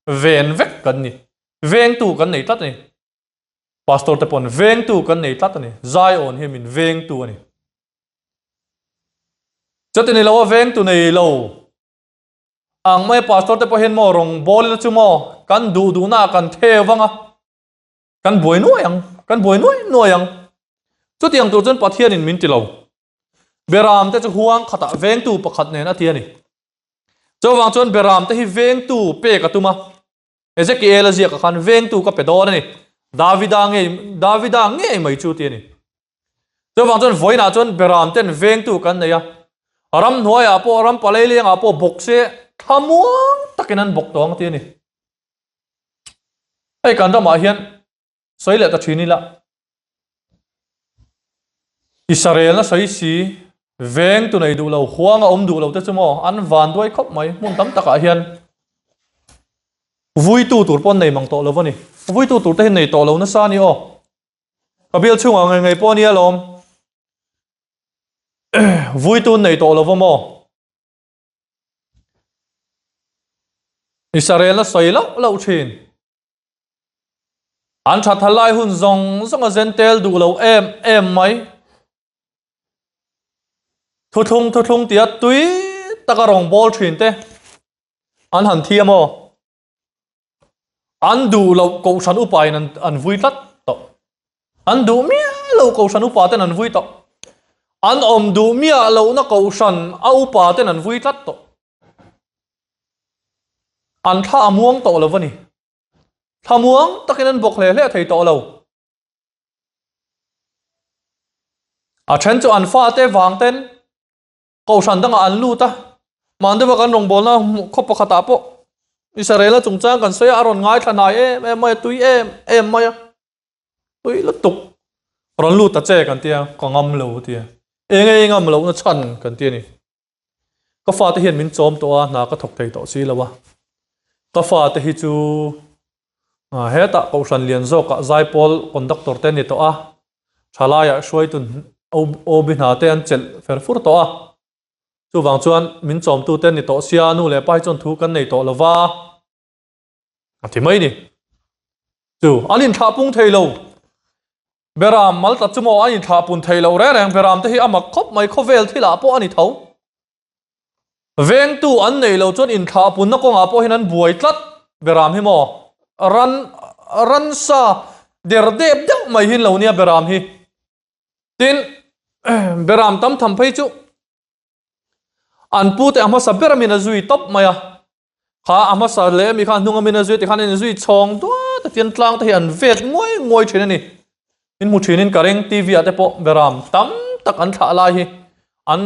Ven vek kan ni. Vengtu kan nei tlat a ni. Pastor te paw'n vengtu kan nei tlat a ni. Zaiawn hi min vengtu a ni. Chuti ni lo a vengtu nei lo. Ang mai pastor te pawh hian maw rawngbâwl ila chu maw kan duh duhna ah kan theu vang a, kan buai nuai ang, kan buai nuai nuai ang. Chutiang tur chuan Pathianin min ti lo. Beram te chu huang khatah vengtu pakhat nen a ti a ni. Chuvang chuan beram te hi vengtu pek a tum a. Ezekiel a ziakah khan vengtu ka pe dawn a ni. Davida ngei, Davida ngei mai chu ti a ni. Chuvang chuan vawiinah chuan beram ten vengtu kan nei a. Ram hnuaiah pawh, ram palei lengah pawh bawk se thlamuang takin an bawk tawh ang ti a ni. Hei kan ramah hian sawi leh ta thin ila. Israel na sawi si, vengtu nei duh lo, huang a awm duh lo te chu maw an van duai khawp mai hmun tam takah hian vuitu tur pawh an nei mang tawh lo a ni. Vuitu tur te hi nei tawh lo nasa a ni aw. Ka bial chhungah ngei ngei pawh a nia lawm. Vuitu an nei tawh lo va maw? Israel a sawi loh loh thin. An tha tha lai hun zawng zawng a zen tel duh lo em em mai. Thuthlung thuthlung tia tui taka rawngbâwl ṭhinte an han thi a maw? An duh loh kohhran upain an an vui tlat tawh. An duh miah lo kohhran upa ten an vui tawh. An awm duh miah lohna kohhran a upa ten an vui tlat tawh. An thla a muang tawh lo a ni. Thla muang takin an bawk hle hle thei tawh lo. A then chu an fate vang ten Kohhran dangah an lut a, Mandeva kan rawngbawlna khaw pakhatah pawh Israela chungchang kan sawi a, a rawn ngaithla hnai em em mai a, tui em em mai a, tui lutuk rawn lut ta che kan tia, ka ngam lo a tia, eng nge i ngam lohna chhan kan ti a ni. Ka fate hian min chawm tawh a, hna ka thawk thei tawh si lo a, ka fate hi chu hetah Kohhran lian zawkah zaipawl conductor te a ni tawh a, Thalaiah hruaitu OB hna te an chelh fer fur tawh a, chuvang chuan min chawmtu te ni tawh sia nu leh pa hi chuan thu kan nei tawh lova a ti mai ni. Chu an inthlah pung thei lo. Beram mal tlat chu maw an inthlah pun thei lo reng reng Beram te hi a mak khawp mai khawvel thilah pawh a ni tho. Vengtu an nei lo chuan inthlah punna kawngah pawh hian an buai tlat Beram hi maw ran ransa der dep deuh mai hi lo nia Beram hi. Tin Beram tam tham phei chu an pu te a hmasa ber amin a zui tawp mai a. Kha a hmasa leh ami kha a hnung amin a zui tikhan an inzui chhawng duat a tian tlang te hi an vet nguai nguai thin a ni. In hmu thinin ka ring TV ah te pawh Beram tam tak an thlah lai hi an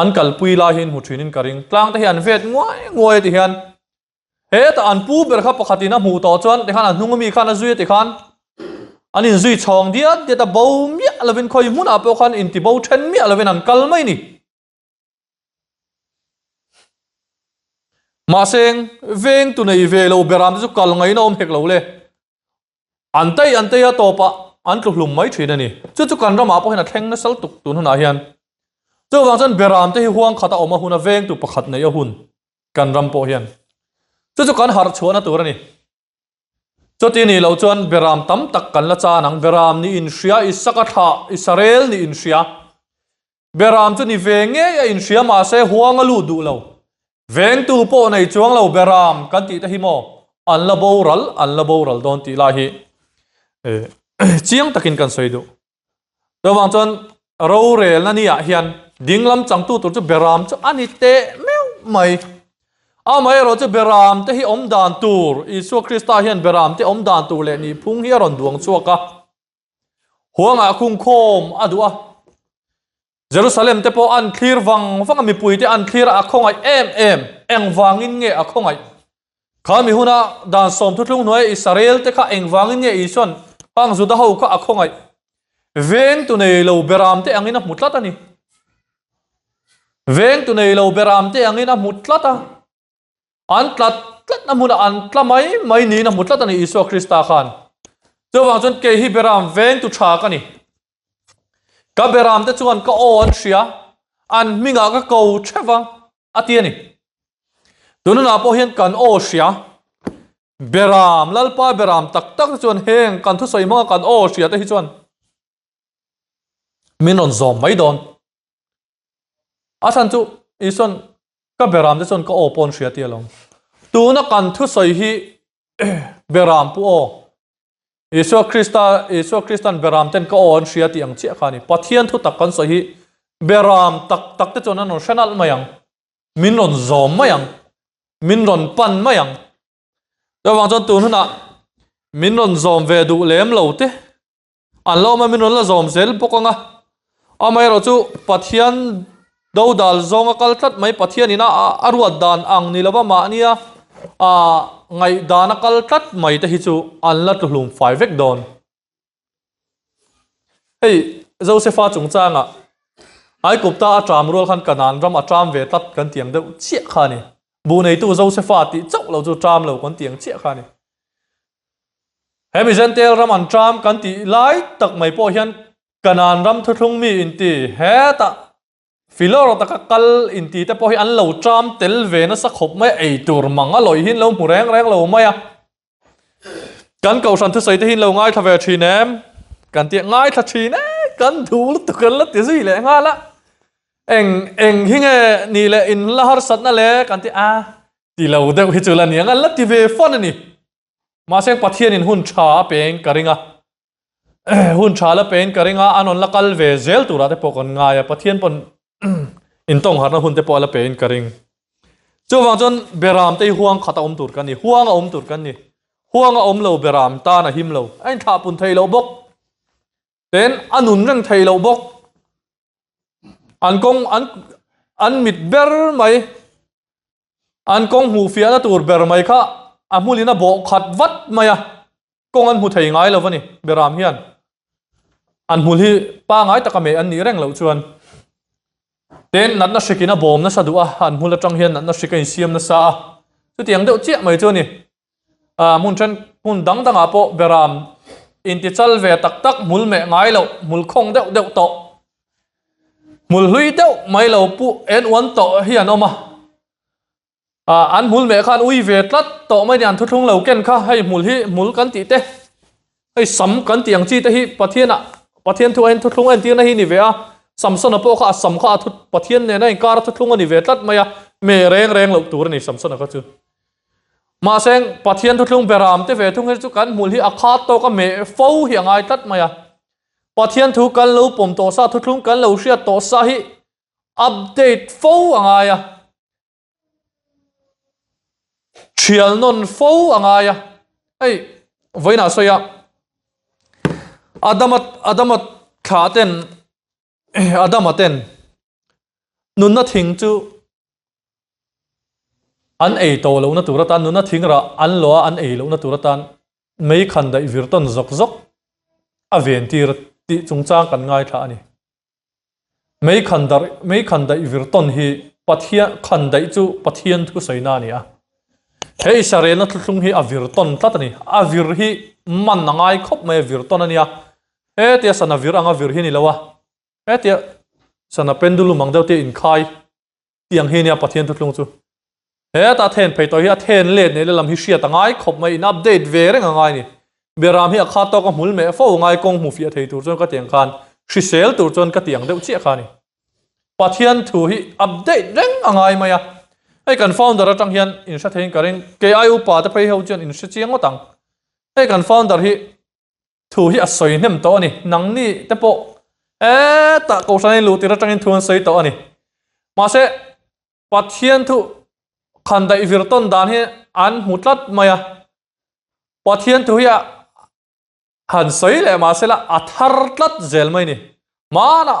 an kalpui lai hi in hmu thinin ka ring. Tlang te hi an vet nguai nguai a ti hian hetah an pu ber kha pakhatin a hmuh tawh chuan tikhan a hnung ami khan a zui a tikhan an inzui chhawng diat diat a bo miah lovin khawi hmunah pawh khan inti bo then miah lovin an kal mai ni. Mahse veng tu nei ve lo beram te chu kal ngaihna awm hek lo le. An tei an tei a tawpah an tlu hlum mai thin a ni. Chu chu kan ramah pawh hian a thleng nasal tuk tun hunah hian. Chuvang chuan beram te hi huang khat a awm a hun a vengtu pakhat neih a hun kan ram pawh hian. Chu chu kan harh chhuahna tur a ni. Chuti nih loh chuan beram tam tak kan la chan ang. Beram nih inhria Isaka thlah Israel nih inhria. Beram chu ni ve ngei a inhria mahse huang a lut duh lo. Vengtu pawh nei chuang lo Beram kan tih te hi maw an la boral an la boral dawn tih lai hi chiang takin kan sawi duh. Chuvang chuan rorelna ni ah hian dinglam changtu tur chu Beram chu a ni teh meuh mai. Amaherawh chu Beram te hi awm dan tur Isua Krista hian Beram te awm dan tur leh nihphung hi a rawn duang chhuak a. Huangah khungkhawm a duh a. Jerusalem te pawh an thlir vang vang a, mipui te an thlir a, a khawngaih em em. Engvangin nge a khawngaih? Kha mi huna dan sawmthuthlung hnuaia Israel te kha engvangin nge Isuan hang Juda ho kha a khawngaih? Vengtu nei lo beram te angin a hmu tlat a ni. Vengtu nei lo beram te angin a hmu tlat a. An tlat tlatna hmunah an tla mai mai niin a hmu tlat a ni Isua Krista khan. Chuvang chuan kei hi beram vengtu tha ka ni. Ka beram te chuan ka aw an hria, an hmingah ka ko theuh va a ti a ni. Tununah pawh hian kan aw hria, beram, Lalpa beram tak tak te chuan heng kan thusawi hmanga kan aw hria te hi chuan min rawn zawm mai dawn. A chhan chu Isuan ka beram te chuan ka aw pawn hria ti alawm. Tuna kan thusawi hi beram pu aw. Isua Krista Isua Kristan beram ten ka aw an hria tih ang chiah kha a ni. Pathian thu tak kan sawi hi beram tak tak te chuan an rawn hre nalh mai ang. Min rawn zawm mai ang. Min rawn pan mai ang. Chuvang chuan tun hunah min rawn zawm ve duh lem lo te An lo awm a, min rawn la zawm zel bawk ang a. Amaherawh chu Pathian dodal zawnga kal tlat mai, Pathianin a a ruat dan ang ni lova mahnia a ngaihdana kal tlat mai te hi chu an la tluhlum fai vek dawn. Hei Josefa chungchangah Aikupta a ṭam rual khan Kanaan ram a ṭam ve tlat kan tiang deuh chiah kha a ni. Buh neitu Josefa tih chauh lo chu ṭam lo kan tiang chiah kha a ni. Hemi Jentail ram an ṭam kan tih lai tak mai pawh hian Kanaan ram thuthlung mi inti hetah filawr taka kal inti te pawh hi an lo ṭam tel ve nasa khawp mai a, ei tur mang a lawih hi an lo hmu reng reng lo mai a. Kan kohhran thusawi te hi an lo ngaithla ve ṭhin em? Kan tih ngaithla ṭhin e, kan duh lutuk an la ti zui leh nghal a. Eng eng hi nge ni leh in la harsatna le kan ti a, ti lo deuh hi chu la niang a, la ti ve fan a ni. Mahse Pathianin hun tha a peng ka ring a, hun tha la peng ka ring a, an rawn la kal ve zel turah te pawh kan ngai a, Pathian pawn intawng harna hun te pawh a la peng ka ring. Chuvang chuan beram te hi huang khat a awm tur kan ni, huang a awm tur kan ni. Huang a awm lo beram tan a him lo, a inthlah pun thei lo bawk. Ten a nun reng thei lo bawk. An kawng an an mit ber mai an kawng hmuh fiahna tur ber mai kha a hmulin a bawh khat vat mai a, kawng an hmu thei ngai lo a ni beram hian. An hmul hi pangai taka meh an nih reng loh chuan ten natna hrikin a bawm nasa duh a, an hmul atang hian natna hrik a insiam nasa a, chutiang deuh chiah mai chu a ni. Ah hmun then hmun dang dangah pawh beram intichal ve tak tak hmul meh ngai loh hmul khawng deuh deuh tawh hmul hlui deuh mai lo pu en uan tawh hi an awm a ah an hmul meh khan ui ve tlat tawh mai ni an thuthlung lo ken kha hei hmul hi hmul kan tih te hei sam kan tih ang chi te hi Pathian ah Pathian thu a in thuthlung a entirna hi ni ve a Samsona pawh kha a sam kha a thu Pathian nena inkar a thuthlung a ni ve tlat mai a meh reng reng loh tur a ni Samsona kha chu. Mahse, Pathian thuthlung beram te ve thung hi chu kan hmul hi a khat tawk a meh fo hi a ngai tlat mai a. Pathian thu kan lo pawm tawh sa, thuthlung kan lo hriat tawh sa hi update fo a ngai a. Thial nawn fo a ngai a. Hei, vawiinah sawi a, Adama Adama thlah ten Adama ten nunna thing chu an ei tawh lohna tur atan nunna thing rah an lawh a an ei lohna tur atan mei khan daih vir tawn zawk zawk a ven tir tih chungchang kan ngaithla a ni. Mei khan dar mei khan daih vir tawn hi Pathian khan daih chu Pathian thusawi na a ni a. He Israelna thuthlung hi a vir tawn tlat a ni. A vir hi man a ngai khawp mai a vir tawn a nia. Hetia sana vir anga vir hi ni lo a. Hetia sana pendulum ang deuh te inkhai tiang hi nia Pathian thuthlung chu. Heta then phei tawh hi a then let nei lam hi hriat a ngai khawp mai in update ve reng a ngai ni. Beram hi a kha tawk a hmul meh fo ngai kawng hmu fiah thei tur chuan ka tiang khan hrisel tur chuan ka tiang deuh chiah kha ni. Pathian thu hi update reng a ngai mai a. Hei kan founder atang hian in hre theiin ka ring kei ai upa te phei ho chuan in hre chiang ngawt ang. Hei kan founder hi Thu hi a sawi hnem tawh a ni. Nangni te pawh hetah Kohhran in luh tir atangin thu an sawi tawh a ni. Mahse, Pathian thu khan daih vir tawn dan hi an hmu tlat mai a. Pathian thu hi a han sawi leh mahse la a thar tlat zel mai ni. Hmanah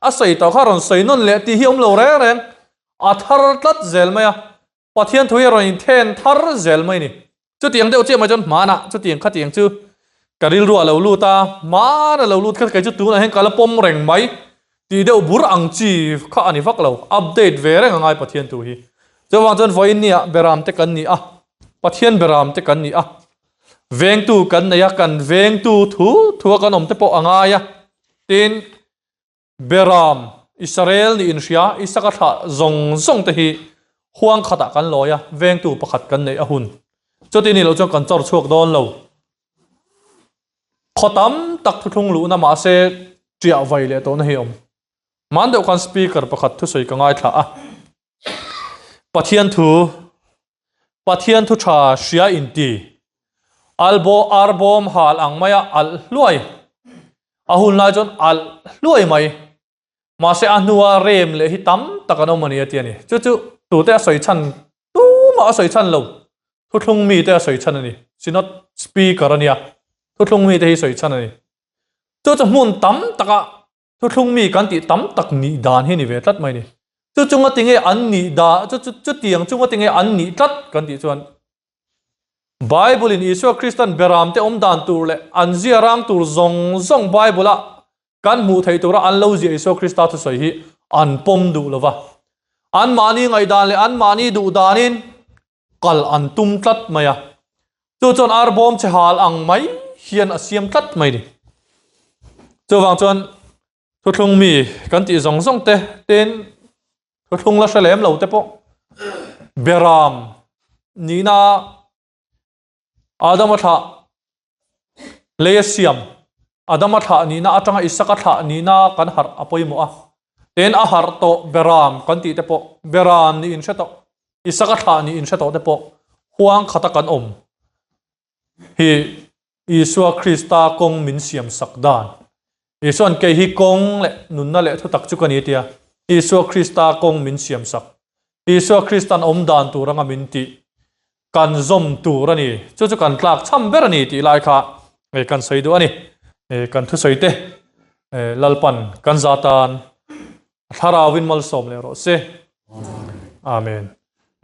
a sawi tawh kha rawn sawi nawn leh tih hi awm lo reng reng. A thar tlat zel mai a. Pathian thu hi a rawn inthen thar zel mai ni. Chutiang deuh chiah mai chuan hmanah chutiang khatiang chu ka rilru a lo lut a, hmana lo lut kha kei chu tunah hian ka la pawm reng mai tih deuh bur ang chi kha a ni vak lo. Update ve reng a ngai Pathian thu hi. Chuvang chuan vawiin nia beram te kan ni a, Pathian beram te kan ni a, vengtu kan nei a, kan vengtu thu thua kan awm te pawh a ngai a, tin, Beram, Israel nih inhria, Isaka thlah zawng zawng te hi huang khatah kan lawi a, vengtu pakhat kan neih a hun. Chuti ni loh chuan kan chawr chhuak dawn lo. Khaw tam tak thuthlung luhna mahse ṭiah vai leh tawhna hi a awm. Hman deuh khan speaker pakhat thusawi ka ngaithla a. Pathian thu, Pathian thu tha hria inti. Albo arbawm hal ang maia alh hluai. A hun lai chuan alh hluai mai. Mahse a hnua rem leh hi tam tak an awm a ni a ti a ni. Chu chu tute a sawi chhan tumah a sawi chhan lo. Thuthlung mite a sawi chhan a ni. Synod speaker a nia. Thuthlung mite hi sawi chhan a ni. Chu chu hmun tam taka Thuthlung mi kan tih tam tak nih dan hi ni ve tlat mai ni. Chu chunga tinge an nih da, chu chu chutiang chunga tinge an nih tlat kan tih chuan Bible in Isua Kristan beram te awm dan tur leh an zia rang tur zawng zawng Bible a kan hmuh theih tura an lo ziah Isua Krista thusawi hi an pawm duh lova. An mahni ngaihdan leh an mahni duh danin kal an tum tlat mai a, chu chuan arbawm che hal ang mai hian a siam tlat mai ni. Chuvang chuan thuthlung mi kan tih zawng zawng te tin thuthlung la hre lem lo te pawh beram nihna Adama thlah lei a siam Adama thlah nihna atanga Isaka thlah nihna kan harh a pawimawh a. Tin, a harh tawh Beram kan tih te pawh, Beram nih inhre tawh, Isaka thlah nih inhre tawh te pawh huang khata kan awm hi Isua Krista kawng min siam sak dan. Isua'n kei hi kawng leh nunna leh thutak chu ka ni tia Isua Krista kawng min siam sak. Isua Krista'n awm dan tur anga min tih kan zawm tur a ni. Chu chu kan tlak chham ber a ni tih lai kha kan sawi duh a ni. Kan thusawi te Lalpan kan za tan a thlarauin malsawm leh rawh se. Amen.